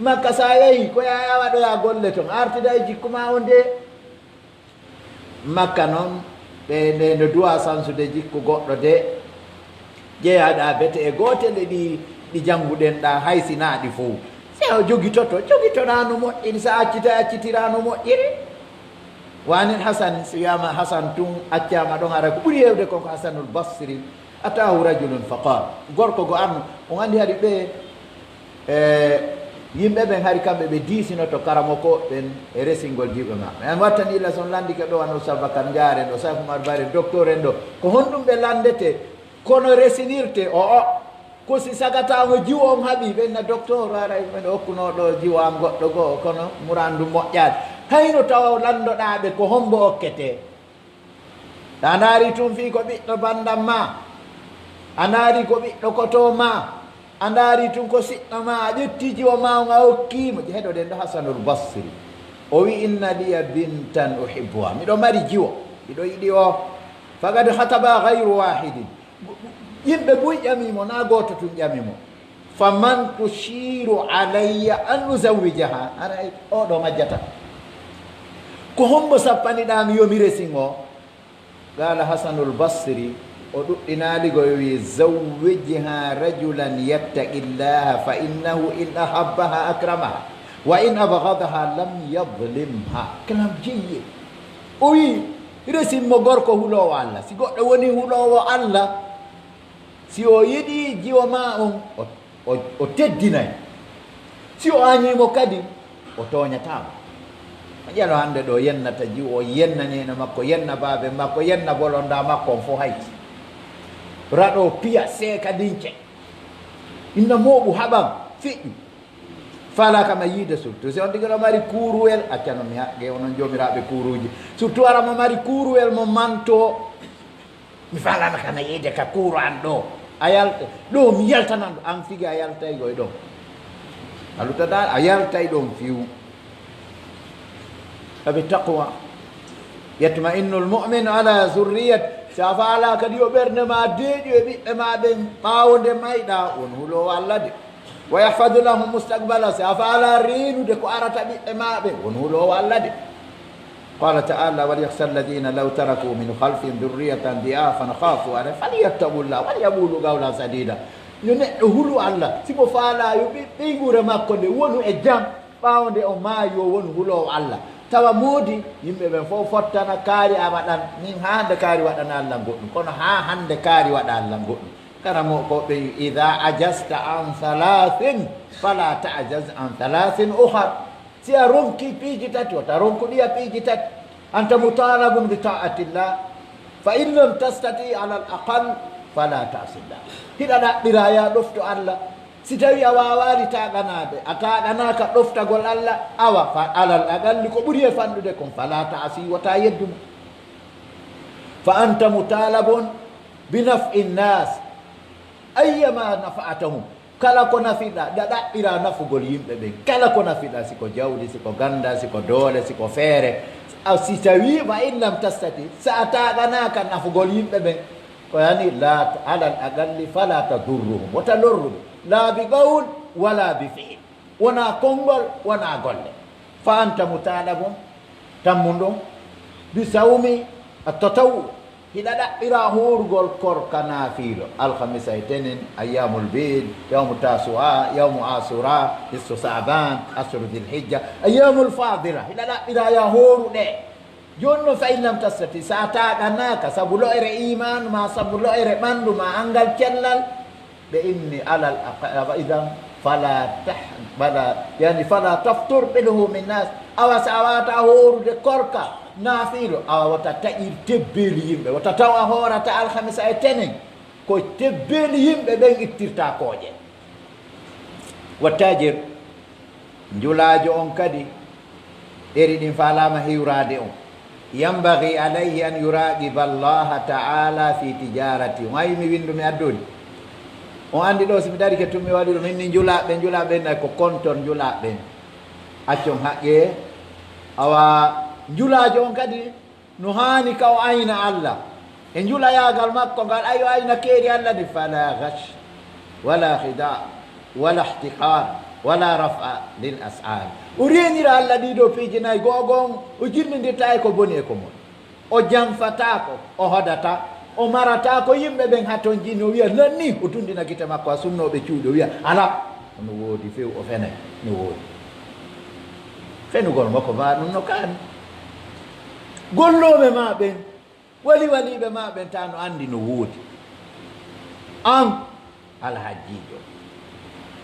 Makka sa yehi, ko yaa waɗoyaa golle ton, artida e jikku maa on de. Makka non, ɓe, ɓe no duwaa sansude jikku goɗɗo de, jeyaaɗaa bete e gootel e ɗi, ɗi jannguɗen ɗaa, hay si naa ɗi fow. Si a jogitoto, jogitoɗaa no moƴƴiri, si a accita, accitiraa no moƴƴiri. Wa anil Hasan, si wiyaama Hasan tun accaama ɗon, haray ko ɓuri heewde kon ko Hasanul Basri, ataahu rajulun fa qaal, gorko go arno, on anndi hari ɓe, e, yimɓe ɓen hari kamɓe ɓe diisinoto karamoko ɓen e resingol jiwɓe maɓɓe. En wattani illa si on lanndike ɗo, wano Ustaz Bakar Njaar en ɗo, Sayf Umar Bari, docteur en ɗo, ko honɗum ɓe lanndete, kono resinirte, o, o, ko si sagata mo jiwo on haɓi, ɓe inna docteur, aray men okkuno ɗo jiwo an goɗɗo goo, kono muran ndu moƴƴaali. Hayno tawa lanndoɗaa ɓe ko hombo okkete? A ndaari tun fii ko ɓiɗɗo banndam maa, a ndaari ko ɓiɗɗo koto maa, a ndaari tun ko siɗɗo maa, a ƴetti jiwo maa on a okkii mo. Heɗoɗen ɗo Hasanul Basri. O wi'i, "Inna liya bintan uhibbuha." Miɗo mari jiwo, miɗo yiɗi o. Faqad khataba ghayru wahidin. Yimɓe buy ƴami mo, naa gooto tun ƴami mo. "Faman tushiru alayya an uzawwijaha?" Aray, oo ɗoo majjata. Ko hombo sappaniɗaa mi yo mi resin o? Qaala Hasanul Basri, o ɗuɗɗinaali go, o wi'i, "Zawwijha rajulan yattaqillaha, fa innahu in ahabbaha akramaha, wa in abghadaha lam yadlimha." Kalam jayyid. O wi'i, "Resin mo gorko huloowo Alla." Si goɗɗo woni huloowo Alla, si o yiɗi jiwo maa on, o, o, o teddinay. Si o añii mo kadi, o tooñataa mo. A ƴelo hannde ɗo yennata jiwo, o yenna neene makko, yenna baabe makko, yenna bolonda makko on fof hayti. Raɗo piya seeka lince. Inna mooɓu haɓan, feƴƴu. Faalaa kama yiide surtout. Si on tigi no mari kuuruwel, acca no mi haqqee onon joomiraaɓe kuuruuji. Surtout ara mo mari kuuruwel mo manto. Mi faalaa kama yiide ka kuuru an ɗo. A yalta, ɗo mi yaltanan ɗo. An figi a yaltay goy ɗon. A luttata, a yaltay ɗon fiw. Sabi taqwa. Yatma'innul mu'minu ala zurriyat. Si a faalaa kadi yo ɓernde maa deeƴu e ɓiɓɓe maa ɓen ɓaawo nde mayɗaa, won huloowo Alla de. ويحفظ لهم مستقبلهم. Si a faalaa reenude ko arata ɓiɓɓe maa ɓen, won huloowo Alla de. قال تعالى: وليخشى الذين لو تركوا من خلفهم ذرية ضعافا خافوا عليهم فليتقوا الله وليقولوا قولا سديدا. Yo neɗɗo hulu Alla, si mo faalaa yo ɓe-, ɓeynguure makko nde wonu e jam, ɓaawo nde o maayi, yo wonu huloowo Alla. Tawa moodi, yimɓe ɓen fof fottana, kaari a waɗan, min haa hannde kaari waɗana Alla goɗɗum, kono haa hannde kaari waɗa Alla goɗɗum. Karamookooɓe ɓen, إذا عجزت عن ثلاث فلا تعجز عن ثلاث أخر. Si a ronkii piiji tati, wota ronku ɗiya piiji tati. أنت مطالب بطاعة الله، فإن لم تستطع على الأقل فلا تعص الله. Hiɗa ɗaɓɓiraa yo a ɗofto Alla. Si tawii a waawaali taaɗanaade, a taaɗanaaka ɗoftagol Alla, awa, fa-, alal aqalli ko ɓuri e fanɗude kon, فلا تعص، wota yeddu mo. فأنت مطالب بنفع الناس أيما نفعتهم. Kala ko nafiɗaa, ɗa ɗaɓɓiraa nafugol yimɓe ɓen. Kala ko nafiɗaa, si ko jawdi, si ko gannda, si ko doole, si ko feere. A, si tawii, فإن لم تستطع, si a taaɗanaaka nafugol yimɓe ɓen, ko yani, لا، على الأقل فلا تضرهم, wota lorru ɓe, لا بقول ولا بفعل. Wonaa konngol, wonaa golle. فأنت مطالب tammun ɗon, بصوم التطوع. Hiɗa ɗaɓɓiraa hoorugol korka naafiilo, alhamisa e tenen, أيام البيض, يوم التاسوعاء, يوم عاشوراء, نصف شعبان, عشر ذي الحجة, أيام الفاضلة. Hiɗa ɗaɓɓiraa yo a hooru ɗe. Jooni non, فإن لم تستطع, si a taaɗanaaka sabu lo'ere iimaanu maa, sabu lo'ere ɓanndu maa, anngal cellal, ɓe inni على الأقل, إذن فلا تح-, فلا, yani, فلا تفطر بلحوم الناس. Awa, si a waawataa hoorude korka naafiilo, awa, wota taƴir tebbeeli yimɓe, wota taw a hoorata alhamisa e tenen, ko tebbeeli yimɓe ɓen ittirtaa kooƴe. والتاجر, njulaajo on kadi, ɗeri ɗin faalaama hiwraade on. ينبغي عليه أن يراقب الله تعالى في تجارته. On ayi mi winndu mi addooli? On anndi ɗoo, si mi darike tun mi waɗi ɗum, inni njulaaɓe, njulaaɓe, nay ko konton njulaaɓe. Accon haqqee. Awa, njulaajo on kadi, no haani ka o ayna Alla e njulayaagal makko ngal, ayo ayna keeri Alla ndi, فلا غش ولا خداع ولا احتقار ولا رفع للأسعار. O reenira Alla ɗii ɗoo piiji nay, go'o goo on, o jillindirtaa e ko boni e ko moƴƴi. O janfataako, o hodataa, o marataa ko yimɓe ɓen hatonjini, o wi'a lannii, o tunndina gite makko a sunnooɓe cuuɗi, o wi'a alaa, no woodi few, o fenay, no woodi. Fenugol mo ko maa ɗum no kaani. Gollooɓe maa ɓen, wali waliiɓe maa ɓen, taa no anndi no woodi. An, alhajjiijo,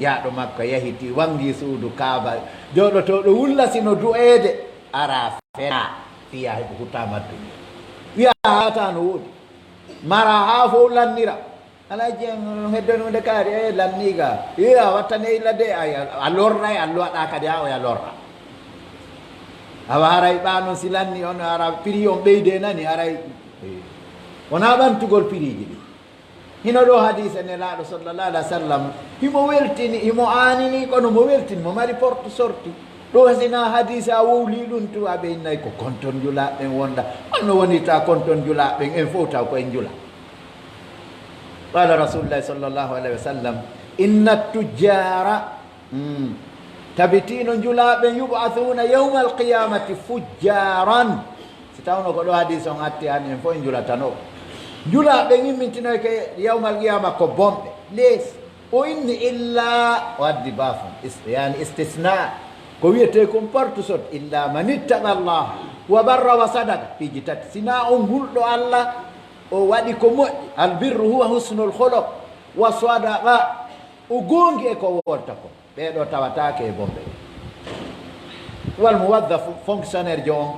yahɗo Makka, yahiti, wanngi suudu Kaaba, jooɗotooɗo wulla sino du'eede, ara fena, fiya heɓu hutaama dunya. Wi'a haata no woodi. Mara haa fow lannira. Alhaji en, on heddori hunde kaari, e lanniiga. Wi'a wattane illa de, a, a lorray, a luwaɗa kadi haa o ya lorra. Awa haray ɓaa non si lanni on, ara prix on ɓeyde nani, haray, e, wonaa ɓantugol prix ji ɗi. Hino ɗoo hadiise Nelaaɗo sallallahu alaihi wasallam, himo weltini, himo aanini, kono mo weltini, mo mari porte sortie. Ɗoo si na hadiise a wowlii ɗum tun, a ɓe innay ko konton njulaaɓe ɓen wonda. Honno wonirta konton njulaaɓe ɓen, en fow taw ko en njula. Qala Rasulullahi sallallahu alaihi wasallam, inna tujjara, mm, tabitino njulaaɓe ɓen, yub'athuna yawmal qiyamati fujjaran. Si tawno ko ɗo hadis on atti, han en fof en njulatano. Njulaaɓe ɓen immintinoyke yawmal qiyama ko bonɓe. Lees, o inni illa, o addi bafon, is-, yani istisna. Ko wiyetee kon porte sot, illa man ittaqa Allah wa barra wa sadaqa. Piiji tati. Sina on hulɗo Allah, o waɗi ko moƴƴi. Albirru huwa husnul khuluq wa sadaqa. O goongi e ko wolta kon. Ɓee ɗoo tawataake e bonɓe ɓen. Wal muwaddafu, fonctionnaire jo on,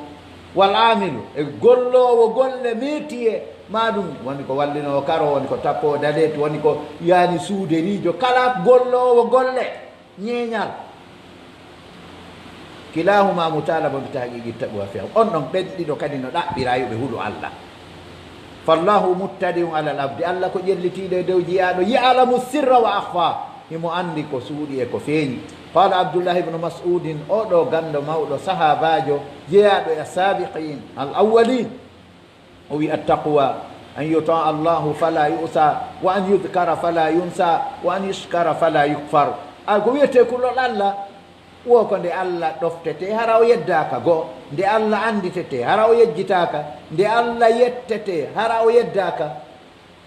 wal aamilu, e golloowo golle métier, maa ɗum woni ko wallinoowo karo, woni ko tappoowo daleetu, woni ko yani suuderiijo, kala golloowo golle ñeeñal. Kilahuma mutalabun bi tahqiqi taqwa fi, on ɗon ɓen ɗiɗo kadi no ɗaɓɓiraa yo ɓe hulu Allah. Fallahu muttali'un alal abdi, Allah ko ƴellitiiɗo e dow jiyaaɗo, ya'lamu sirra wa akhfa, himo anndi ko suuɗi e ko feeñi. Qala Abdullah ibn Mas'udin, oo ɗoo ganndo mawɗo sahaabaajo jeyaaɗo e as-saabiqiin al-awwaliin, o wi'i, "At-taqwa an yuta'a Allahu fala yu'sa, wa an yudhkara fala yunsa, wa an yushkara fala yukfar." A ko wi'etee kulol Alla, wo ko nde Alla ɗoftetee, hara o yeddaaka goo, nde Alla annditetee, hara o yejjitaaka, nde Alla yettetee, hara o yeddaaka.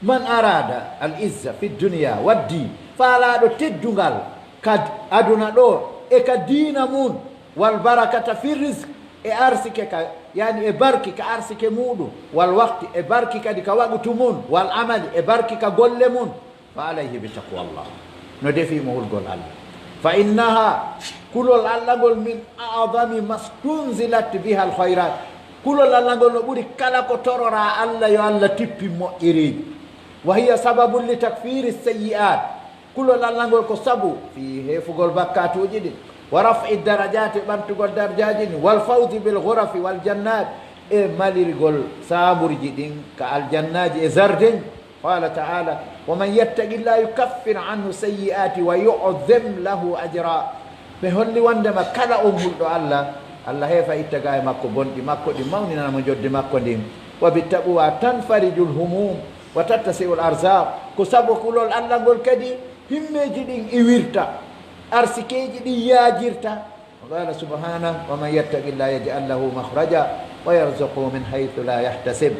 Man araada al izza fi dunya wa ddin, faalaaɗo teddungal ka aduna ɗoo e ka diina mun, wal barakata fi rizq, e arsike ka, yani e barki ka arsike muuɗum, wal waqti, e barki kadi ka waqutu mun, wal amali, e barki ka golle mun, fa alayhi bi taqwallah. No defii mo hulgol Alla. Fa innaha, kulol Alla ngol, min a'zami mastunzilat biha al khayrat. Kulol Alla ngol no ɓuri kala ko tororaa Alla yo Alla tippin moƴƴereeji. Wa hiya sababun li takfiri sayyi'at. Kulol Alla ngol ko sabu fii heefugol bakkaatuuji ɗin. Wa raf'i darajati, ɓantugol darjaaji ɗin. Wal fawzi bil ghurafi wal jannat. E malirgol saaburji ɗin ka aljannaaji e zardeŋ. Qala ta'ala, wa man yattaqi llaha yukaffir anhu sayyi'ati wa yu'zim lahu ajra. Ɓe holli wondema kala on hulɗo Alla, Alla heefa itta ga e makko bonɗi makko ɗin, mawninana mo joddi makko ndin. Wa bit taqwa tanfarijul humum wa tattasi'ul arzaq. Ko sabu kulol Alla ngol kadi, himmeeji ɗin iwirta, arsikeeji ɗin yaajirta. Wa qala subhanahu, wa man yattaqi llaha yaj'al lahu makhraja wa yarzuqhu min haythu la yahtasib.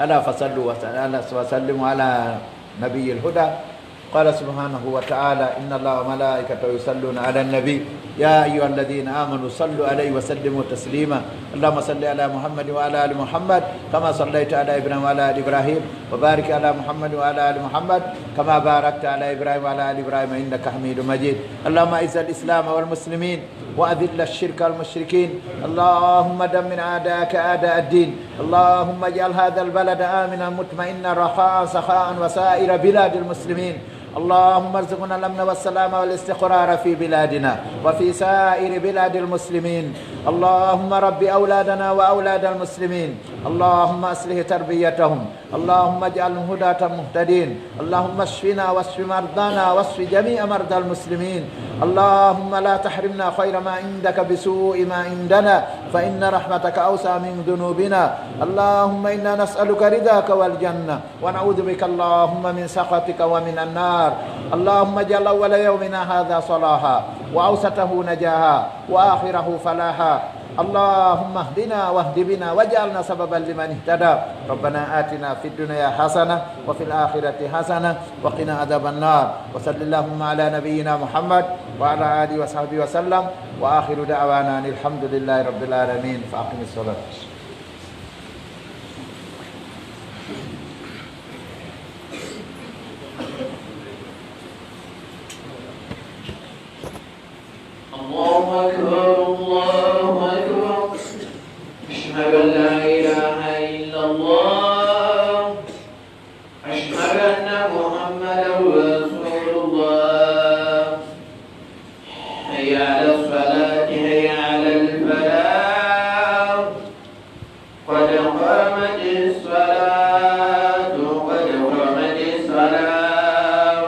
Ala fasallu wa sal-, ala wa sallimu ala nabiyil huda. Qala subhanahu wa ta'ala, inna allaha wa malaikatahu yusalluna ala nabi. Ya ayyuhalladhina amanu sallu alayhi wa sallimu taslima. Allahumma salli ala Muhammad wa ala ali Muhammad kama sallaita ala Ibrahim wa ala ali Ibrahim. Wa barik ala Muhammad wa ala ali Muhammad kama barakta ala Ibrahim wa ala ali Ibrahim innaka hamidum majid. Allahumma izzal islam wal muslimin. وأذل الشرك والمشركين. اللهم دمر أعداءك أعداء الدين. اللهم اجعل هذا البلد آمنا مطمئنا رخاء سخاء وسائر بلاد المسلمين. اللهم ارزقنا الأمن والسلام والاستقرار في بلادنا وفي سائر بلاد المسلمين. اللهم رب أولادنا وأولاد المسلمين. اللهم أصلح تربيتهم. اللهم اجعلهم هداة مهتدين. اللهم اشفنا واشف مرضانا واشف جميع مرضى المسلمين. اللهم لا تحرمنا خير ما عندك بسوء ما عندنا، فإن رحمتك أوسع من ذنوبنا. اللهم إنا نسألك رضاك والجنة، ونعوذ بك اللهم من سخطك ومن النار. اللهم اجعل أول يومنا هذا صلاحا، وأوسطه نجاحا، وآخره فلاحا. اللهم اهدنا واهد بنا واجعلنا سببا لمن اهتدى. ربنا آتنا في الدنيا حسنة وفي الآخرة حسنة وقنا عذاب النار. وصل اللهم على نبينا محمد وعلى آله وصحبه وسلم. وآخر دعوانا أن الحمد لله رب العالمين. فأقم الصلاة. الله أكبر، الله أكبر. أشهد أن لا إله إلا الله. أشهد أن محمدا رسول الله. حي على الصلاة، حي على الفلاح. قد قامت الصلاة، قد قامت الصلاة.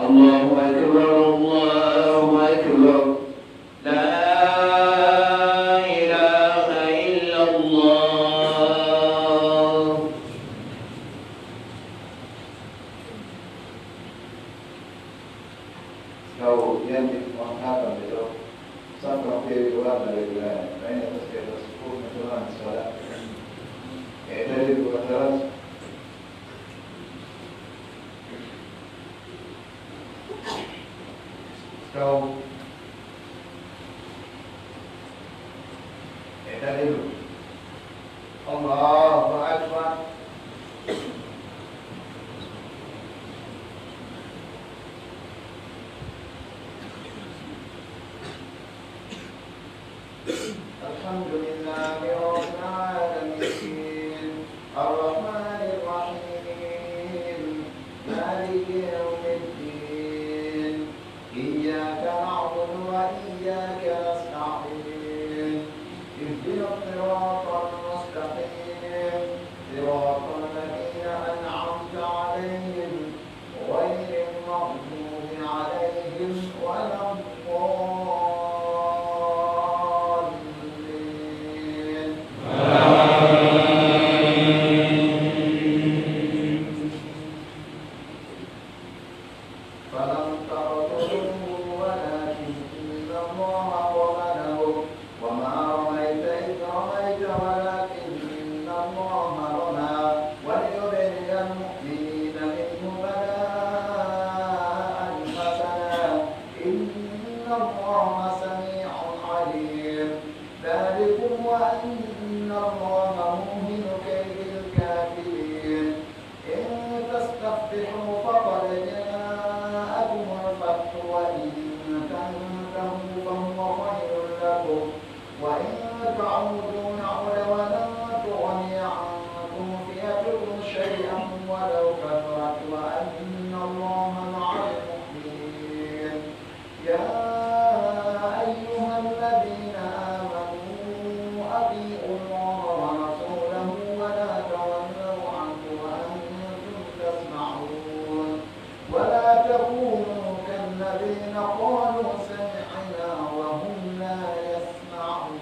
الله أكبر، الله أكبر. لا إله إلا الله. Taw yandi on haa kamɓe ɗo, santo on feewi o warda regulaani, fayna tasketa sukume tonan sala. E dalil ko taras. Taw e dalilu. Allahu akbar. الحمد لله رب العالمين. الرحمن الرحيم. مالك يوم الدين. إياك نعبد وإياك نستعين. اهدنا الصراط المستقيم. صراط الذين أنعمت عليهم غير المغضوب عليهم ولا الضالين. الله سميع عليم. ذلكم وأن الله موهن كيد الكافرين. إن تستفتحوا فقد جاءكم الفتح وإن تنتهوا فهو خير لكم وإن تعودوا نعد ولن تغني عنكم فئتكم شيئا ولو كثرت وأن الله مع المؤمنين. يا أيها الذين آمنوا أطيعوا الله ورسوله ولا تولوا عنه وأنتم تسمعون. ولا تكونوا كالذين قالوا سمعنا وهم لا يسمعون.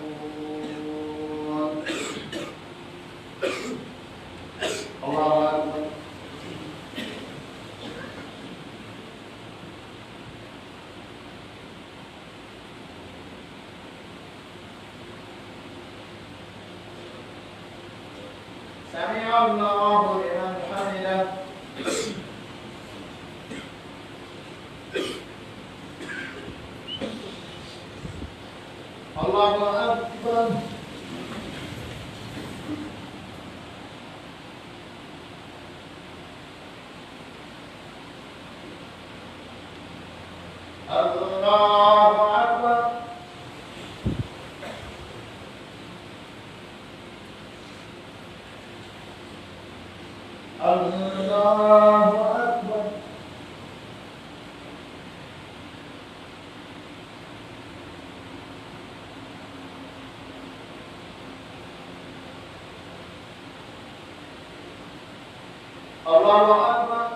الله أكبر. سمع الله لمن حمده. الله أكبر. الله أكبر. الله أكبر. الله أكبر.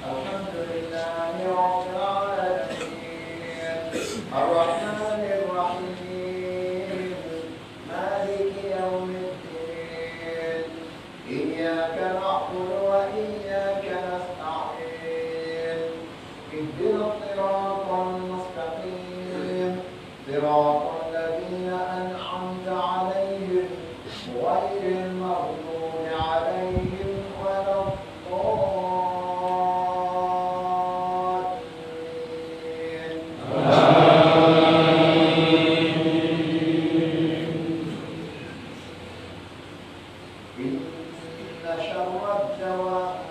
الحمد لله رب العالمين. الرحمن الرحيم. مالك يوم الدين. إياك نعبد وإياك نستعين. اهدنا الصراط المستقيم. صراط الذين أنعمت عليهم غير المغضوب عليهم ولا الضالين. آمين. إن شر الدواب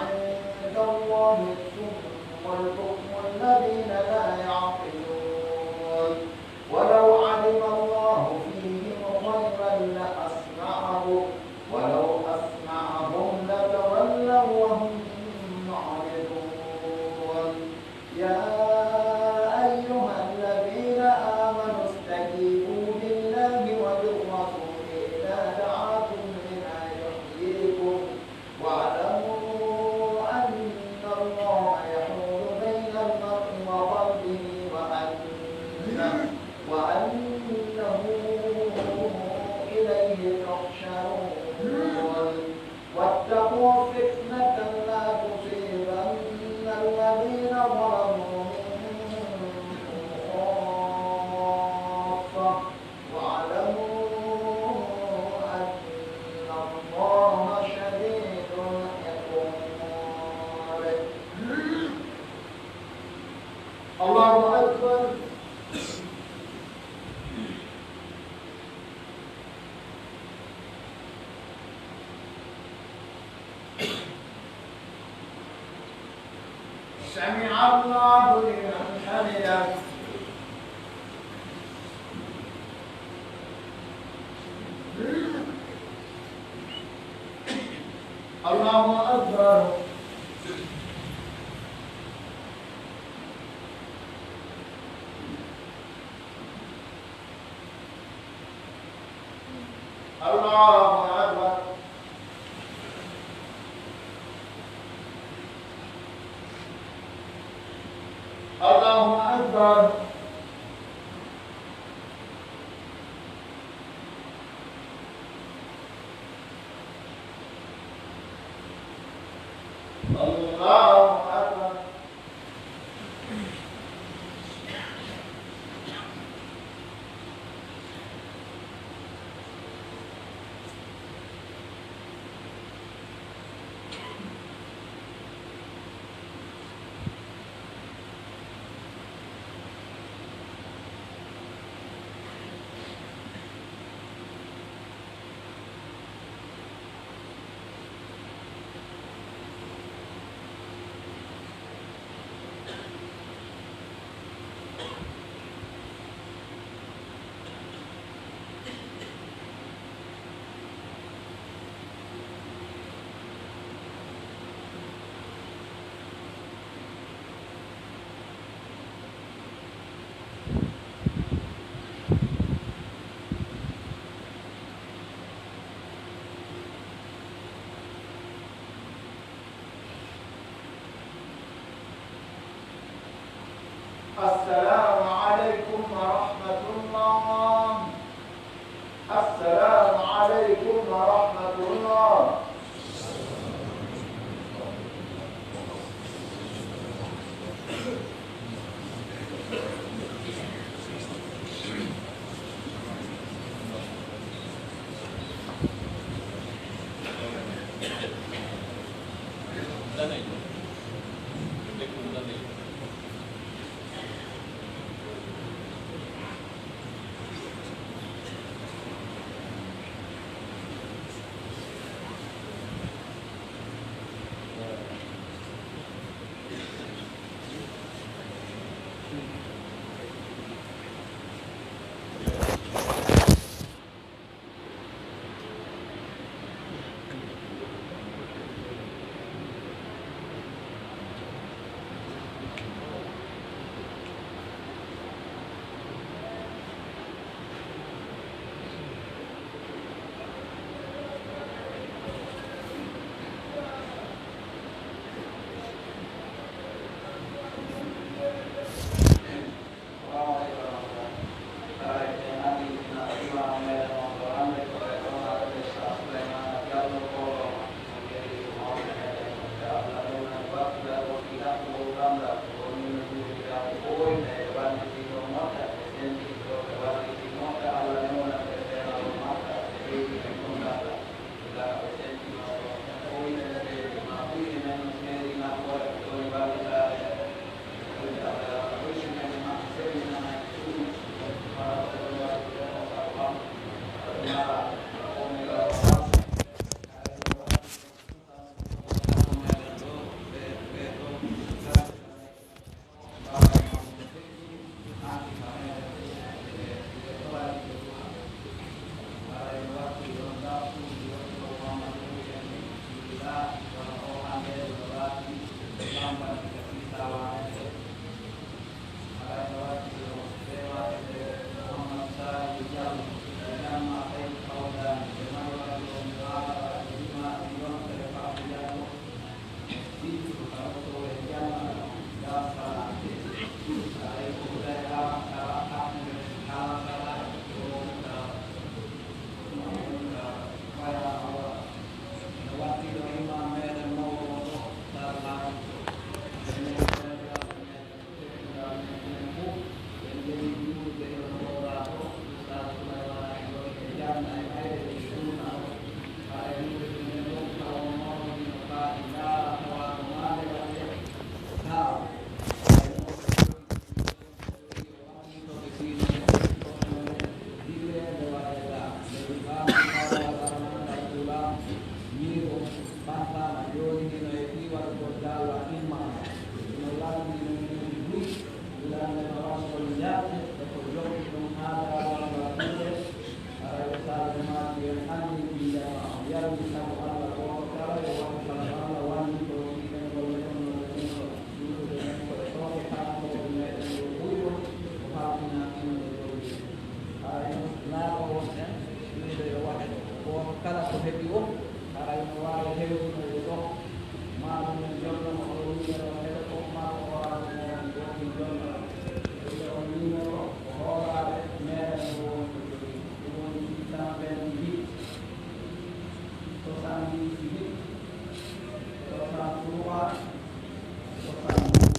عند الله الصم البكم الذين لا يعقلون. ولو علم الله فيهم خيرا لأسمعهم، ولو أسمعهم لتولوا وهم معرضون. يا أيها الذين آمنوا استجيبوا لله وللرسول إذا دعاكم لما يحييكم، واعلموا أن الله يحول بين المرء وقلبه وأن، وأنه إليه تحشرون. واتقوا فتنة لا تصيبن الذين ظلموا منكم خاصة، واعلموا أن الله شديد العقاب. الله أكبر. سمع الله لمن حمده. الله أكبر. الله أكبر. الله أكبر. الله أكبر. السلام عليكم ورحمة الله. السلام عليكم ورحمة الله. Haray no laatoo wonten, ɗum ɗo yo waɗe ɗo. Gooto kala ko heɓi on, haray no waawi hewtinoyde ɗo. Maa ɗum en jonnoo ɗo numéro téléphone, maa ko orange meɗen ɗo en jonnoo. Ɗum ɗo on numéro ko hoolaare meɗen ngo woni ko jogii. Ɗum woni six cent vingt-huit, soixante-dix-huit, soixante-trois, soixante-douze.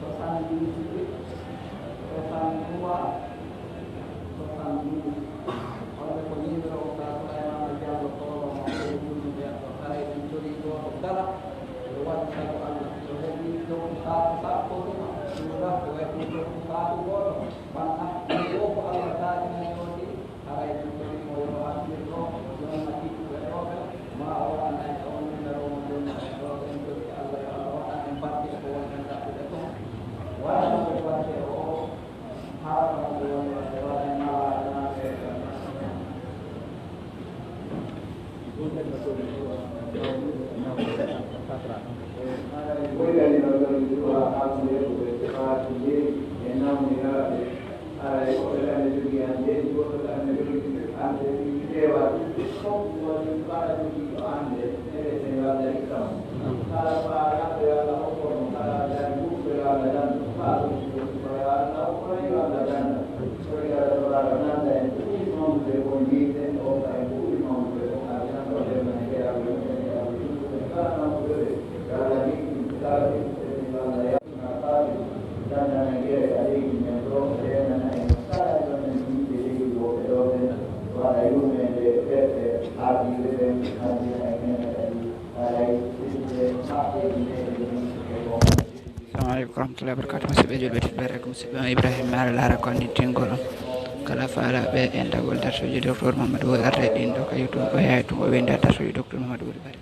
Soixante-dix-huit, soixante-trois, soixante-douze. Wonde ko numéro o ka Souleymane Diallo Koro mo ko e Julnuɓe to haray en tori gooto kala yo waɗu sago Allah. So heɓi tokku saaku sappo tuma, ɗum ɗa ko heɓi tokku saaku gooto. Wan ah, ɗum fof ko Allah taaki mo yewti. Haray en tori mo yo artir ɗo, o jonna ɓiɓɓe ɗo ɓe, maa o waɗa nayi on numéro mo jonna e ɗo, en tori Allah yo Allah waɗan en barke e ko woni en ɗaɓɓude kon. Waɗan en barke o, haa ko woni wonde waɗa en malaaɗo naɓe. Mauritanie no ɗon duwa hannde ko ɓe faati leydi e naamuyaaɓe. Haray woɓɓe ɓe ana jogii hannde, woɓɓe ɓe ana jogii hannde, ɗi ƴeewa ɗum fof, woni kala jogiiɗo hannde, ene Senegal dañi kam. Kala faalaɗo Assalamu aleykum warahmatullahi wabarakatuh. Musidɓe julɓe tedduɓe, ko musidɓe on Ibrahima Maaro Laara ko anndintingol on. Kala faalaaɓe e enɗagol darsuuji Docteur Mamadou Wuri arde ɗin ɗo ka YouTube, o yahay tun o winnda darsuuji Docteur Mamadou Wuri Bari.